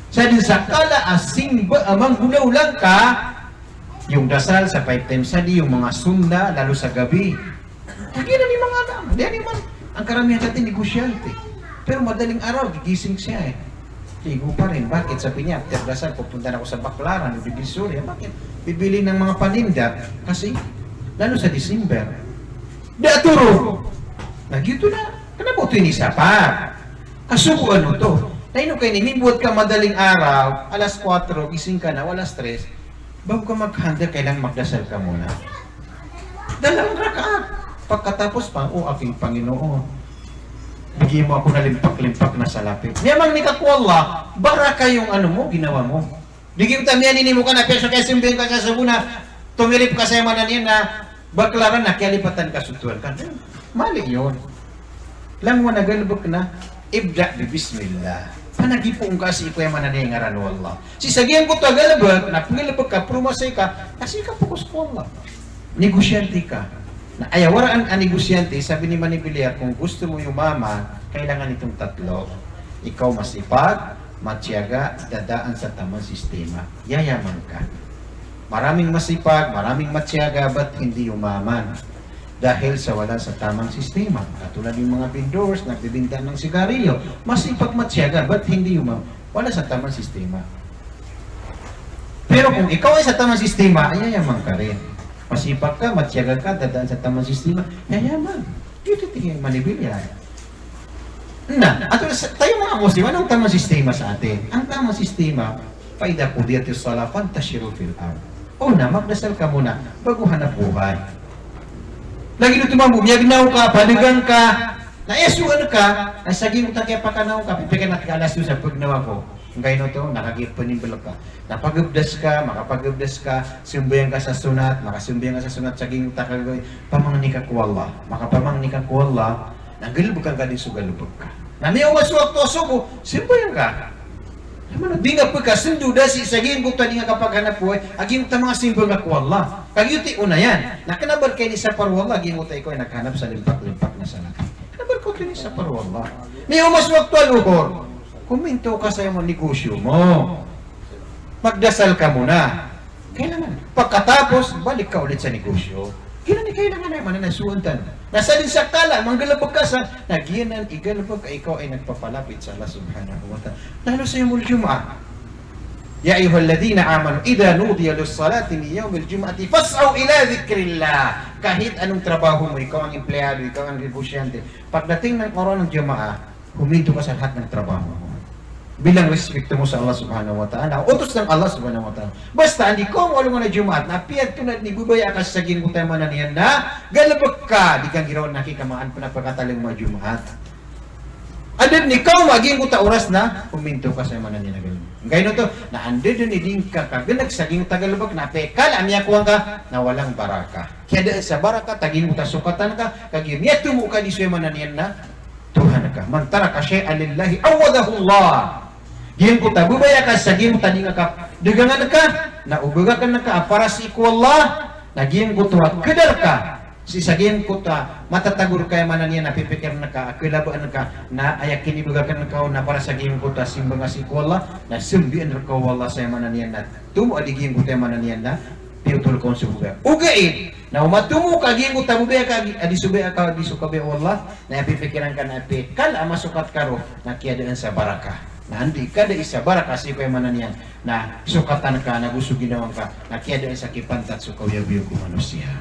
Sa di sa kala a simba a manggolawla ngka, yung dasal sa five times a day, yung mga sunnah, lalo sa gabi. Lagyan na ni mga anak. Di, di man. Ang karamihan natin, negosyante. Pero madaling araw, gigising siya eh. Ligo pa rin. Bakit? Sabi niya, after dasal, pupunta na ako sa Baclaran o Divisoria. Bakit? Bibili ng mga paninda. Kasi, lalo sa December. Da a toro. Na giyoto na. Kna ba oto inisapar? Kasogoan oto. Na ino ka ini, mimbowat ka madaling araw, alas kuwatro, gising ka na, o alas tres. Bago ka maghanda, kailangan magdasal ka muna. Dalawang rakaat. Pagkatapos pa, "O aking Panginoon, bigyan mo ako na limpak-limpak na salapi." Miyamangni ka ko Allah, baraka yung ano mo, ginawa mo. Di giyoto a miyanini mo ka na, piyaso ka, simbiyan ka sa sabona, tomirip ka sa aya maana niyan na baklaran na kiyalipatan ka so Tuhan ka. Mali yon. Langon a galebek na, ibda bi bismillah. Panagipoon ka sii ko aya maana niyan ngaran o Allah. Sii sa giyangkoto a galebek, na penggalebek ka, promasay ka, na sii ka pokus ko Allah. Negosyante ka. Na aya waraan a negosyante, sabi ni Manny Villar, kung gusto mo yumaman, kailangan itong tatlo. Ikaw masipag, matiyaga, dadaan sa tamang sistema. Yayaman ka. Maraming masipag, maraming matiyaga, ba't hindi yumaman? Dahil sa wala sa tamang sistema. Katulad yung mga vendors, nagbebenta ng sigarilyo. Masipag, matiyaga, ba't hindi yumaman? Wala sa tamang sistema. Pero kung ikaw ay sa tamang sistema, ay yayaman ka rin. Masipag ka, matiyaga ka, dadaan sa tamang sistema, yayaman. Giyoto i tig iyan i Manny Villar. Na, ato sa, tayo mga Muslim, anong tamang sistema sa atin? Ang tamang sistema, "Fa idha qudiyatis salah fantashiru fil ard." O na, magdasal ka muna, bago hanap buhay. Lagid oto mambo, miyagnaw ka, padagang ka, na aya soan ka, na sa giyangkoto a kiyapakanaw ka, pipikir na tig ka, "Alas dos a pagnaw ako." Angkaino oto, na kagiya penimbel ka. Na pagabdas ka, makapagabdas ka, sembayang ka sa sunat, makasembayang ka sa sunat, sa giyangkoto a kagagawii, pamangni ka ko Allah. Makapamangni ka ko Allah, na galebek angka di so galebek ka. Na miyaoma so wakto a sobo, sembayang ka. Di nga pekasendo da sii sa giyangkoto a di nga kapaghanap buhay, a giyangkoto a manga sembayang ka ko Allah. Kagiya oto i onayan. Na kena ba reka inisapar o Allah, giyangkoto a ikaw ay naghanap sa limpak-limpak na salapi. Kena ba reka oto inisapar o Allah. Miyaoma so wakto a lohor. Kominto ka sa aya manegosyo mo. Magdasal ka muna. Kailangan. Pagkatapos, balik ka ulit sa negosyo. Giyanan i kailangan a aya maana niyan na soan tano. Na sadn sa kala a manggalebek ka sa, na giyanan i galebek a ikaw ay nagpapalapit sa Allah Subhanahu wa Ta'ala. Lalo sa yawmul Jumu'ah. Ya ayyuhalladhina amanu, idha nudiya lis-salati min yawmil jumu'ati fas'aw ila dhikrillah. Kahit anong trabaho mo, ikaw ang empleyado, ikaw ang negosyante, pagdating ng araw ng Jumaah, huminto ka sa lahat ng trabaho mo. Bilang respeto mo sa Allah Subhanahu wa Ta'ala, utos ng Allah Subhanahu wa Ta'ala. Basta anda i kaoma alongan a Jumaat, na piyagtonaa dn i babaya aka sa giyangkoto a aya maana niyan na galebek ka, di ka nggiraw na kikamaan pn a pakatalingoma a Jumaat. Anda dn i kaoma a giyangkoto a oras na huminto ka sa aya maana niyan na galebek. Angkaino oto, na anda dn i di ngka kagenek sa giyangkoto a galebek na apiya kala a miyakowa ngka na walang barakah. Kiyadaan sa barakah, ta giyangkoto a sokatan ka, kagiya miyatomo ka di so aya maana niyan na Tuhan ka. Man taraka shay'an lillahi awwadahullah. Giyangkoto a babaya ka sa giyangkoto a di nga ka, dagangan ka, na o bagakan ka a para sii ko Allah, na giyangkoto a kedar ka sii sa giyangkoto a matatago rka, aya maana niyan na pipikiran ka, a kalabaan ka, na aya kinibagakan ka on na para sa giyangkoto a simba nga sii ko Allah, na sembian rka o Allah sa aya maana niyan na tomo a di giyangkoto a aya maana niyan na piyotol ka on so babaya. Ogaid na o matomo ka giyangkoto a babaya ka a di so babaya ka, a di so kabaya o Allah, na aya pipikiran ka na apiya kala a masokat ka ron na kiyadaan sa barakah. Na anda i kadai sa barakah sii ko aya maana niyan na sokatan ka, na go so ginawa ngka na kiyadaan sa kipantat so kaoyagoyag o manosiya.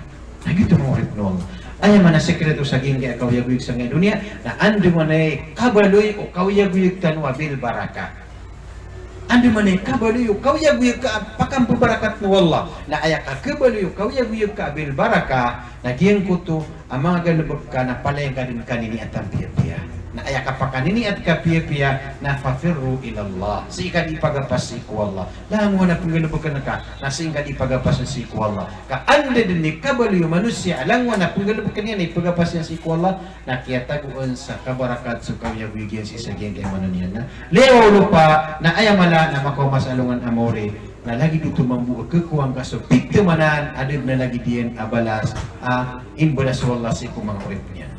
Na giyoto, manga oripn o Allah. Aya maana a sekreto sa giyangkaya kaoyagoyag sangkaya doniya, na andamanaya i kabaloy o kaoyagoyag tano a bilbarakah. Andamanaya i kabaloy o kaoyagoyag ka a pakambabarakatn o Allah. Na aya kakhabaloy o kaoyagoyag ka a bilbarakah, na giyangkoto a manga galebek ka na palaya ngka dn kaniniat a piyapiya. Na aya kapakaniniat ka a piyapiya na fafirru ilallah. Sii ka di pagapas sii ko Allah. Langon a penggalebeken ka, na sii ngka di pagapas sii ko Allah. Ka anda dn i kabaloy o manosiya a langon a penggalebeken iyan na ipagapas iyan sii ko Allah, na kiyatagoan sa kabarakat so kaoyagoyag iyan sii sa giyangkaya aya maana niyan na liyawaw o lopa, na aya mala na makaoma sa alongan a maori, na lagid oto mambo a khakowa ngka so pithamanan a da dn a lagid iyan a balas, a imbalas o Allah sii ko manga oripn iyan.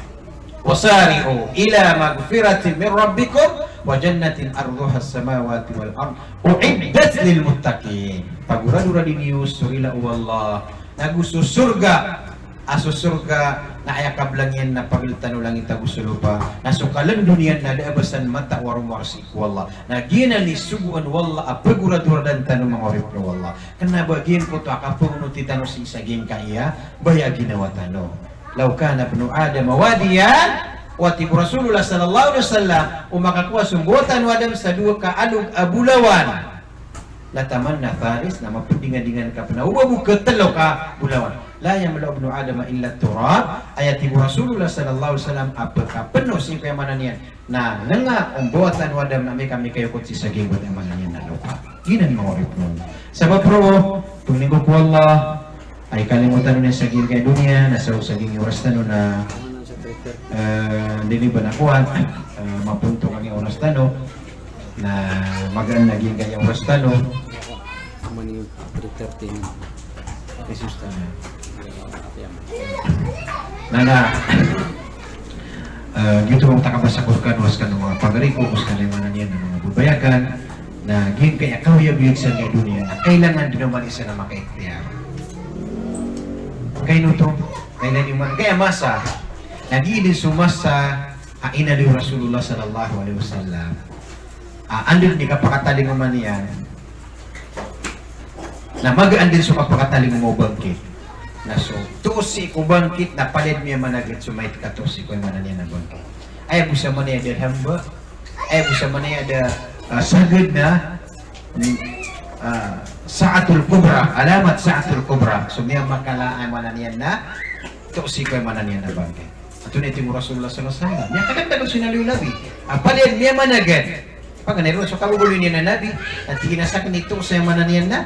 Wasari'u ila maghfiratin min rabbikum wa jannatin arduhas samawati wal ard u'iddat lil muttaqin. Pagoradoradi niyo so rila o Allah, na go so sorga, a so sorga na aya kablang iyan na pagltan o langit ago so lopa, na so kalndo niyan na da a ba san mata o aromar sii ko Allah. Na giyanan i sogoan o Allah a pagoradoradan tano, manga oripn o Allah. Kena ba giyangkoto a kapangonoti tano sii sa giyangkaya baya a ginawa tano. Law kana ibnu Adama wadiyan, o tig o Rasulullah sallallahu alaihi wasallam, o makakowa so mbawataan o Adam sa dowa ka alog a bolawan, latamanna thalith, na mapndingadingan ka pn a o ba bo katlo ka bolawan. La yamla'u ibnu Adama illa turab, aya tig o Rasulullah sallallahu alaihi wasallam, a pkhapeno sii ko aya maana niyan na lenga o mbawataan o Adam na amay ka mikayokot sii sa giyangkoto aya maana niyan na lopa. Giyanan manga oripn o Allah. Sabap roo, pangnin ko ko Allah, a ikalimo tano niyan sa giyangkaya doniya, na sa, sa giyangkaya oras tano na, eh, dini ba na kowan, eh, maponto kami oras tano, na magaan na giyangkaya oras tano. Aman iyo, three thirty na. Jesus tano. Na, na, eh, giyoto, manga takabasa ko rkano, a skano manga pagari ko, a skano aya maana niyan na manga babayaan, na giyangkaya kaoyagoyag sa giyangkaya doniya, na kailangan dn o manosiya na makaikhtiyar. Kaino oto, kailangan iman, giyangkaya masa, na giya dn so masa a inaloy o Rasulullah sallallahu alaihi wasallam. Ah, anda dn i kapakatalingoma niyan. Na magaan dn so kapakatalingoma o bangkit. Na so toos sii ko bangkit na palaya dn miyamanagad so mayit ka toos sii ko aya maana niyan na bangkit. Aya bo sa maana niyan da hamba, aya bo sa maana niyan da, ah, sagad na, ah, sa'atul kubra, alamat sa'atul kubra. So miyamakala aya maana niyan na toos sii ko aya maana niyan na bangkit. Antonaa i tig o Rasulullah sallallahu alaihi wasallam? Miyakadakdakl so inaloy o Nabi. A palaya dn miyamanagad. Paganay ron so kababaloy niyan a Nabi. A tig iyan a sakn i toos aya maana niyan na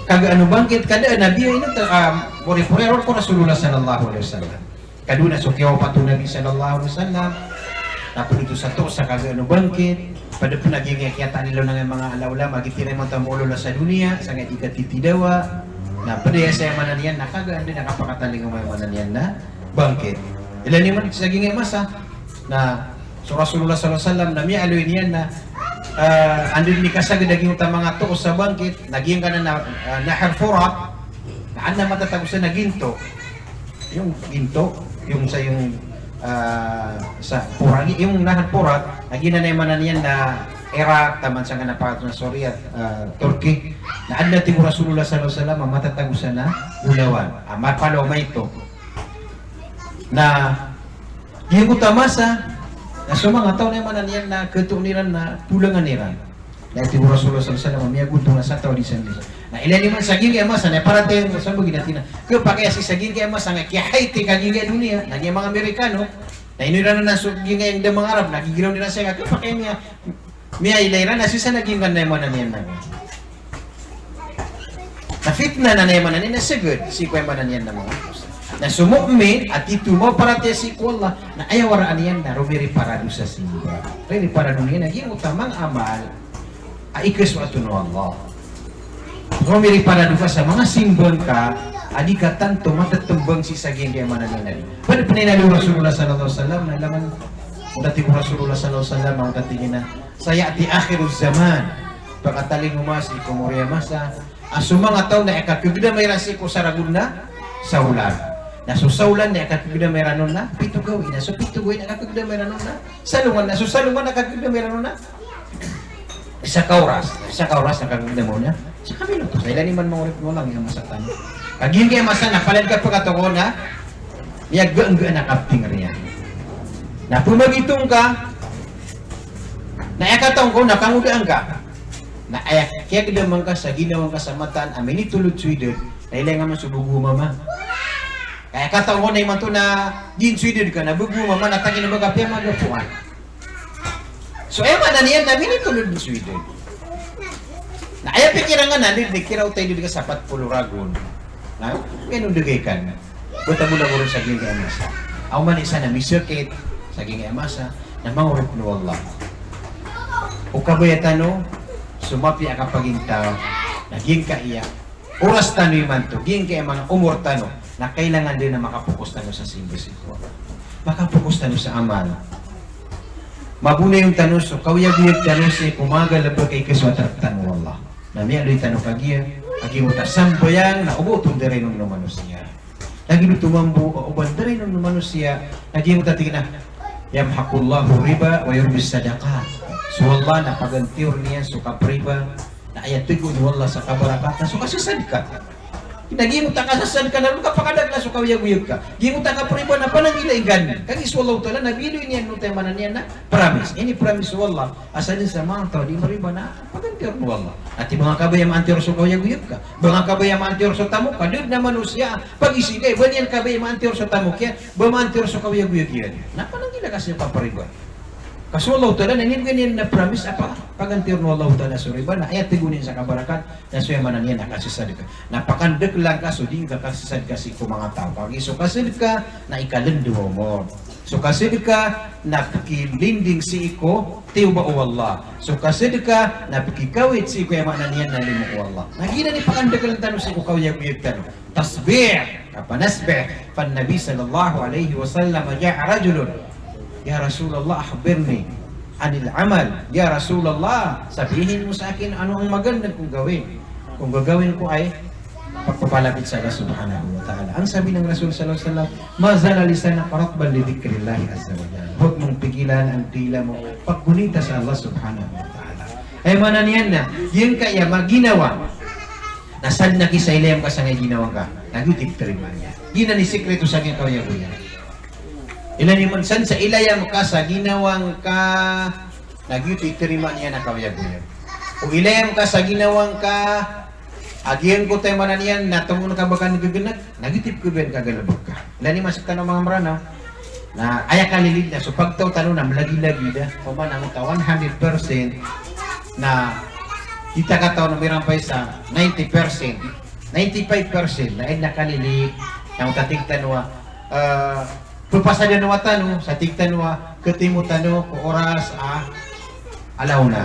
kagaan o bangkit, ka da a Nabi, ino ta, ah, poripori ron ko Rasulullah sallallahu alaihi wasallam. Kadowa na so kiyawapat o Nabi sallallahu alaihi wasallam. Na pd oto sa toos sa kagaan o bangkit. Pd pn a giyangkaya kiyataan i lawan a manga ulama, gii tira imanto a maolola sa doniya, sangkai di katitidawa. Na pd aya sa aya maana niyan na kagaan dn a kapakatalingoma aya maana niyan na bangkit. Ilay niyo man sa giyangkaya masa na so Rasulullah sallallahu alaihi wasallam na miyaaloy niyan na, ah, anda dn i kasagad a giyangkoto a manga toos sa bangkit, na giyangkanan a, ah, Nahr Furat, na adn a matatago san na ginto. Yung ginto, yung sa yung, ah, sa Furat, yung Nahr Furat, na giyanan aya maana niyan na Iraq, taman sangkanan a pakat na Syria, ah, Turkey. Na adn a tig o Rasulullah sallallahu alaihi wasallam a matatago san na bolawan. Ah, mapalo maito. Na giyangkoto a masa, na so manga taw na aya maana niyan na khatoon iran na bolangan iran. Na tig o Rasulullah sallallahu alaihi wasallam a miyagontong na sa taw a di san di san. Na ilay niyo man sa giyangkaya masa, na paratiyaya sa bagi na tig iyan a, khapakay a sii sa giyangkaya masa na kiyahaiti ka giyangkaya doniya, na giyangkaya manga Amerikano, na ino iran na so giyangkaya, giyangkaya manga Arab, na gigiraw iran sa giyangkaya, khapakay niyan, miyailay iran a sii san a giyangkanan a aya maana niyan na Na fitna na aya maana niyan na sagad sii ko aya maana niyan na manga dosa. Na so mu'min a tito maparatiyaya sii ko Allah, na aya waraan iyan na romiripara dosa simba. Riripara doniya na giyangkoto a manga amal a ikasoat on o Allah. Romiripara dosa sa manga simba ngka a di ka tanto matetembang sii sa giyangkaya maana niyan na di. Pd pn a inaloy o Rasulullah sallallahu alaihi wasallam na langon o tig o Rasulullah sallallahu alaihi wasallam, o tig iyan a, "Saya'ti akhiruz zaman." Pakatalingoma sii ko mori a masa a so manga taw na aya kakegedama iran sii ko saragon na saolan. Na so saolan na aya kakegedama iran on na pito gawii. Na so pito gawii na aya kakegedama iran on na salongan. Na so salongan na aya kakegedama iran on na isa ka oras. Isa ka oras na kakegedama on na isa ka minuto. Sa ilay niyo man manga oripn o Allah, giyangkaya masa tano. Ka giyangkaya masa na palaya dn ka pekatokaw na miyaggaenggaan a kapting iyan. Na pemagitong ka, na aya kataw ngka on na kangodaan ka. Na aya kiyagedama ngka sa ginawa ngka sa mataan a minitolod so idad, na ilay nga man so bego o mama. Aya kataw ngka on na imanto na gin so idad ka na bego o mama na tagin a ba ka piyamagapoan. So aya maana niyan na minitolod so idad. Na aya pikiran ka na, di, di kira o ta idad ka sa pat polo ragon. Na, kaya nung dagay ka na. Bata mo na goro sa giyangkaya masa. Aw man isa na misakit sa giyangkaya masa, na manga oripn o Allah. O kabaya tano, so mapiya a kapagintaw, na giyangkaya oras tano imanto, giyangkaya manga omor tano, na kailangan dn na makafocus tano sa simba sii ko Allah. Makafocus tano sa amal. Mabonayon tano so kaoyagoyag tano sii ko manga galbk a ikasoat rktano o Allah. Na miyaaloy tano kagiya, kagiya o ta sambayang na oba oto ndarainon o manosiya. Lagid oto mambo, o, oba ndarainon o manosiya, lagid oto a tig iyan a, "Yamhaqullahu riba wa yurbis sadaqat." So Allah na pagantior iyan so kapriba, na aya tigo o Allah sa kabarakat, na so kasasadka. Na giyangkoto a kasasadka na ron ka pakadakla so kaoyagoyag ka. Giyangkoto a kapriba na pananggila i gan. Kagiya so Allahu Ta'ala na biloy niyan oto aya maana niyan na promise. Ini promise o Allah a sadn sa manga taw a di mariba na paganti ron o Allah. Na ati ba nga kabaya maantior so kaoyagoyag ka? Ba nga kabaya maantior so tamok ka? Da dn a manosiya a pagising ka, ba niyan kabaya maantior so tamok iyan, ba maantior so kaoyagoyag iyan. Na pananggila ka sa kapriba. Ka so Allahu Ta'ala na inibgay niyan na promise a pa-, paganti ron o Allahu Ta'ala so riba, na aya tig o niyan sa kabarakat, na so aya maana niyan na kasasadka. Na pakandaklan ka so di ngka kasasadka sii ko manga taw. Kagiya so kasadka na ikalndo a omor. So kasadka na pkilinding sii ko tiyoba o Allah. So kasadka na pkikawit sii ko aya maana niyan na limo o Allah. Na giyanan i pakandaklan tano sii ko kaoyagoyag tano. Tasbih, kapanasbih. Fan Nabi sallallahu alaihi wasallam ja'a rajulun, "Ya Rasulullah, akhbirni anil amal." Ya Rasulullah, sabihin mo sa akin ano ang maganda kong gawin. Kung gagawin ko ay pagpapalapit sa Allah Subhanahu wa Ta'ala. Ang sabi ng Rasul sallallahu alaihi wasallam, "Ma zala lisanuka ratban li dhikrillahi azza wa jalla." Huwag mong pigilan ang dila mo paggunita sa Allah Subhanahu wa Ta'ala. Aya maana niyan na, giyangkaya ginawa na sadn a kisailay angka sangkai ginawa ngka, na giyoto i ptarimaan iyan. Giyanan i sikreto sangkai kaoyagoyag. Ilay niyo man sadn sa ilay angka sa ginawa ngka, na giyoto i tarimaan iyan a kaoyagoyag. O ilay angka sa ginawa ngka a giyangkoto aya maana niyan na tomo ngka ba ka nggegneg, na giyoto i pkhababayaan ka a galbk ka. Ilay niyo man sktano a manga Mranaw, na aya kalilid na so pagtaw tano na mlagilagid a, opama na angkoto a one hundred percent na di ta kataw na mirampay sa ninety percent, ninety-five percent na aya kalilid na angkoto a tig tano a, eh, pphasad o wata tano, sa tig tano a, khatimo tano ko oras a ala una.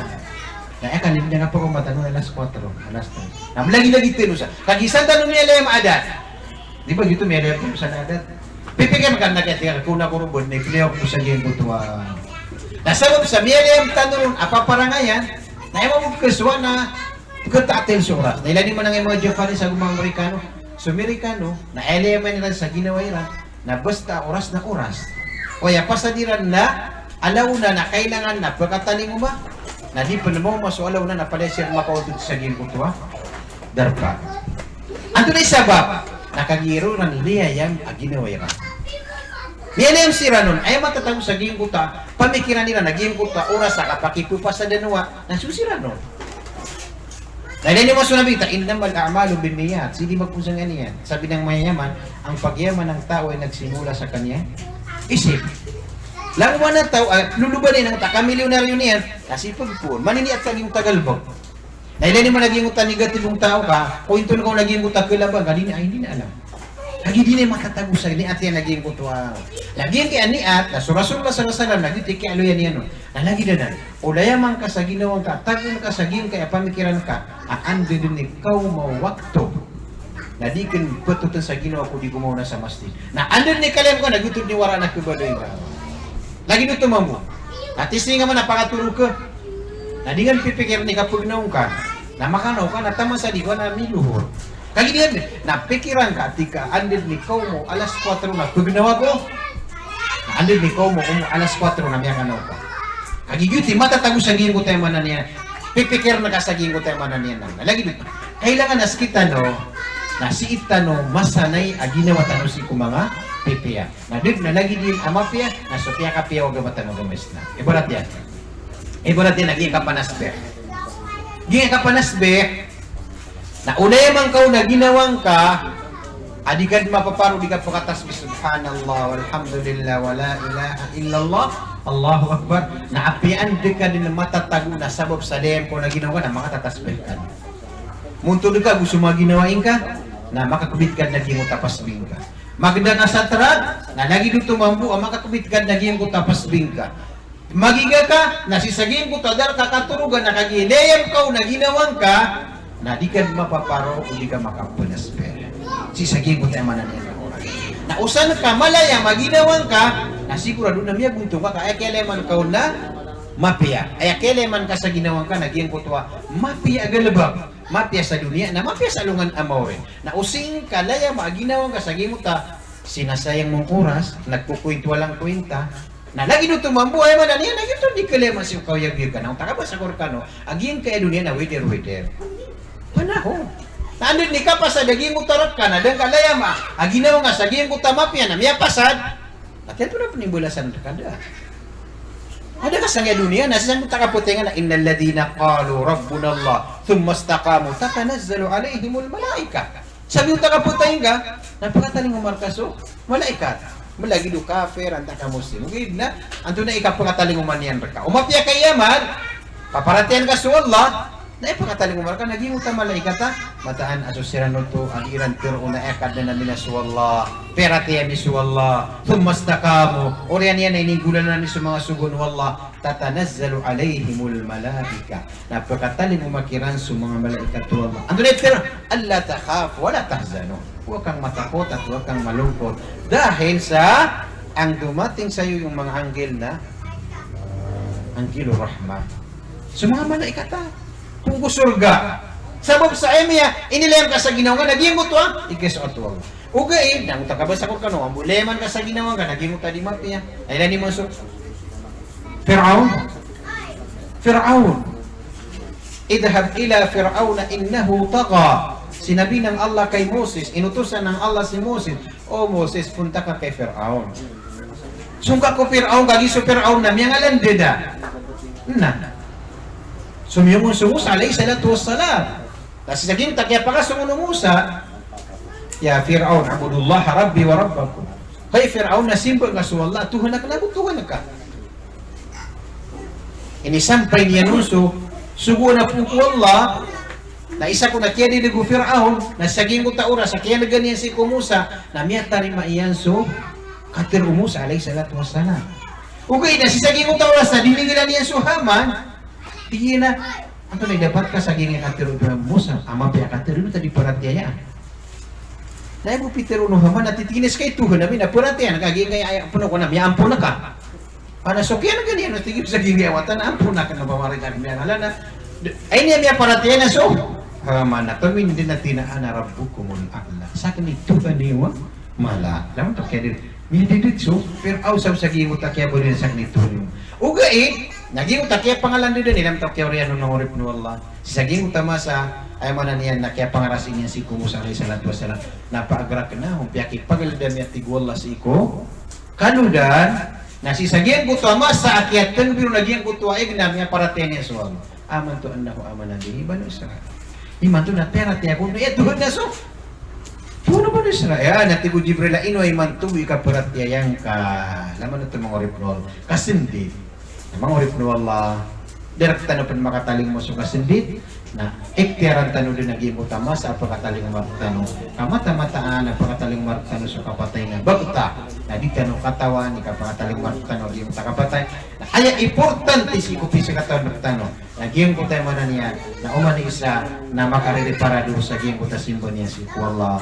Na aya kalilid na pagoma tano alas kuwatro, alas tres. Na mlagilagid tano sa. Kagiya san tano miyalayam a adat. Di ba giyoto, miyalayam tano sa adat? Pipikiran ka na kaya tig ka, kona ko ron bo, na ipiliyo ko sa giyangkoto a. Na sabap sa miyalayam tano ron a paparangayan, na aya mambo pkhasowa na pkhataatil so oras. Na ilay niyo man angkai manga Japanese ago manga Amerikano. So Amerikano, na aya layaman iran sa ginawa iran na basta oras na oras. O aya pasad iran na ala una na kailangan na pkatalingoma. Na di pn maoma so ala una na palaya siran makaotd sa giyangkoto a darpa. Antonaa i sabap? Na kagiya roo iran liyayam a ginawa iran. Miyalayam siran on, aya matatago sa giyangkoto a pamikiran iran na giyangkoto a oras a kapakiphasadan o wa, na so siran on. Na ilay niyo man so Nabi ta, "Innamal a'malu binniyat." Sii di magpozang a niyat. Sabi ng mayayaman, ang pagyaman ng tao ay nagsimula sa kanyang isip. Langowan a taw a loloba niyan angkoto a kamilyonaryo niyan, na sii pagpoon. Maniniyat sa giyangkoto a galbk. Na ilay niyo man a giyangkoto a negatibong taw ka, ko inton ka on a giyangkoto a khalabang ka, di niyan, ay, di niyan alam. Lagid iyan i matatago sa niyat iyan a giyangkoto a. Lagid iyan a niyat, na so Rasulullah sallallahu alaihi wasallam, lagid iyan i kiyaaloya niyan on. Na lagid anan, o layaman ka sa ginawa ngka, tagoon ka sa giyangkaya pamikiran ka, a anda dn i kaoma o wakto na di akn ptotn sa ginawa ko di ko maona sa masjid. Na anda dn i kalayam ka, na giyoto dn i waraan a khabaloy ka. Lagid oto mambo. Na tising ka man a pakatoro ka. Na di ngka pipikirn i kapagnaw ngka. Na makanaw ka, na taman sa di ka na miluhor. Kagiya dn, na pikiran ka, tig ka, anda dn i kaoma o alas kuwatro na pagnaw ako. Na anda dn i kaoma o alas kuwatro na miyakanaw ka. Kagiya giyoto i matatago sa giyangkoto aya maana niyan. Pipikirn ka sa giyangkoto aya maana niyan. Na lagid oto. Kailangan a skitano, na sii tano masanay a ginawa tano sii ko manga pipiya. Na da dn a lagid iyan a mapiya, na so piyakapiya o agama tano a agama Islam. Ibarat iyan. Ibarat iyan a giyangkai a kapanasbih. Giyangkai a kapanasbih, na o layaman ka on a ginawa ngka a di ka dn mapaparo, di ka pakatasbih, "Subhanallah, walhamdulillah, wala ilaha illallah, Allahu Akbar." Na apiya anda ka dn matatago na sabap sa layam ka on a ginawa ngka na makatatasbih ka. Montod ka go so manga ginawa ingka, na makakbit ka dn a giyangkoto a pasbih ngka. Magda ka sa trak, na lagid oto mambo a makakbit ka dn a giyangkoto a pasbih ngka. Magiga ka, na sii sa giyangkoto a darpa ka katorogan na kagiya layam ka on a ginawa ngka, na di ka dn mapaparo o di ka makapnasbih. Sii sa giyangkoto aya maana niyan. Na o san ka malayam a ginawa ngka, na sigurado na miyagontong ka, ka aya kiyalayaman ka on na mapiya. Aya kiyalayaman ka sa ginawa ngka na giyangkoto a mapiya a galbk. Mapiya sa doniya, na mapiya sa alongan a maori. Na o sii ngka layam a ginawa ngka sa giyangkoto a sinasayang mong oras, nagkukuwento walang kwenta. Na lagid oto mambo, aya maana niyan, na giyoto di kalayaman sii ko kaoyagoyag ka. Na onta ka ba sa korkano, a giyangkaya doniya na weder-weder. Panahon. Na anda dn i kapasad a giyangkoto a rka na da ngka layama a ginawa ngka sa giyangkoto a mapiya na miyapasad. Na tiyan to na pn i balasan rka da. Ada ka sanggiya doniya na sii sangkoto a kapatay ngka na, "Innal ladhina qalu rabbunallah thumma istaqamu tatanazzalu alaihimul malaikah." Sa giyangkoto a kapatay ngka na pkatalingoma rka so malaikat. Mlagid o kafir antaa ka Muslim. Ogaid na antonaa i kapkatalingoma niyan rka? O mapiya ka i amal, paparatiyayaan ka so Allah, na ipkatalingoma rka na giyangkoto a malaikat a mataan a so siran oto a di iran tharoon a aya Kadnan ami na so Allah, piyaratiyaya ami so Allah, thumma istaqamu, oriyan iyan na ininggolalan ami so manga sogoan o Allah, tatanazzalu alaihimul malaikah. Na pkatalingoma kiran so manga malaikat o Allah. Antonaa i pitharo? Alla takhafu wa la tahzanu. Owa kang matakot at owa kang malongkot. Dahil sa ang dumating sa iyo yung mga anghel na anghel o rahmah. So manga malaikat a, tungkol sorga. Sabap sa aya miya, inilayam ka sa ginawa ngka na giyangkoto a ikisoat o Allah. Ogaid na giyangkoto a kabasa ko rkano, ambo ilayam ka sa ginawa ngka na giyangkoto a di mapiya. Ay, ilay niyo man so Fir'aun. Fir'aun. "Idhhab ila Fir'auna innahu tagha." Sinabi ng Allah kay Moses, inutusan ng Allah si Moses, "O Moses, punta ka kay Fir'aun." Song ka ko Fir'aun, kagiya so Fir'aun na miyangalandada. Na. Somiyong on so Musa alayhis salatu wassalam. Na sii sa giyangkoto a kiyapakasong o Musa, "Ya Fir'aun, a'budullaha rabbi wa rabbakum." Hay Fir'aun, na simba ngka so Allah, Tuhan akn ago Tuhan ka. Inisampay niyan on so sogoan a poon ko Allah, na isa kon a kiyadidg o Fir'aun, na sii sa giyangkoto a oras a kiyan'gan iyan sii ko Musa, na miyatarima iyan so katharo o Musa alayhis salatu wassalam. Ogaid na sii sa giyangkoto a oras na diningilan iyan so Haman, tig iyan a, "Antonaa i dapat ka sa giyangkai a katharo o Musa, a mapiya a katharo, ino ta di paratiyayaan?" Na aya bo pitharo o Haman na tig iyan a, "Ska i Tuhan ami na paratiyayaan ka, giyangkai a aya pn ako na miyaampon ka." Ana so kiyan'gan iyan, tig iyan sa giyangkai a wata na ampon akn, na pamarita akn, miyangalandada. Aya niyan miyaparatiyaya na so Haman na, "Tumindg na tig iyan a, ana rabbukumul a'la. Sakn i Tuhan iyo a mala." Lamto kiyadid. Miyadidid so Fir'aun sa, sa giyangkoto a kiyabaloy na sakn i Tuhan iyo. Ogaid na giyangkoto a kiyapangalandada niyan, lamto kiyoriyan on, manga oripn o Allah. Sii sa giyangkoto a masa, aya maana niyan na kiyapangarasi niyan sii ko Musa alayhis salatu wassalam, na paagr akn on, piyakipagaldam iyan, tig o Allah, sii ko kalodan. Na sii sa giyangkoto a masa a kiyatakbir on a giyangkoto a ig na miyaparatiyaya niyan so Allah. "Amantu annahu amana bihi banu Israil." Imanto na piyaratiyaya ko, aya Tuhan na so Tuhan o Banu Israil. Na tig o Jibril a, "Ino imanto bo i kaparatiyaya ngka?" Lamana oto, manga oripn o Allah, kasndit. Na manga oripn o Allah, da rktano pn makatalingoma so kasndit, na iktiyaran tano dn a giyangkoto a masa a pkatalingoma rktano. Ka mataan-mataan a pkatalingoma rktano so kapatay na bagta. Na di tano katawan i kapkatalingoma rktano a giyangkoto a kapatay. Na aya importante sii ko pzakatawan rktano na giyangkoto a, aya maana niyan na oman i isa na makaririparado sa giyangkoto a simba niyan sii ko Allah.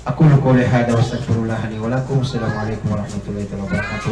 Aqulu qawli hadha wa astaghfirullaha li wa lakum. Assalamu alaikum warahmatullahi taala wabarakatuh.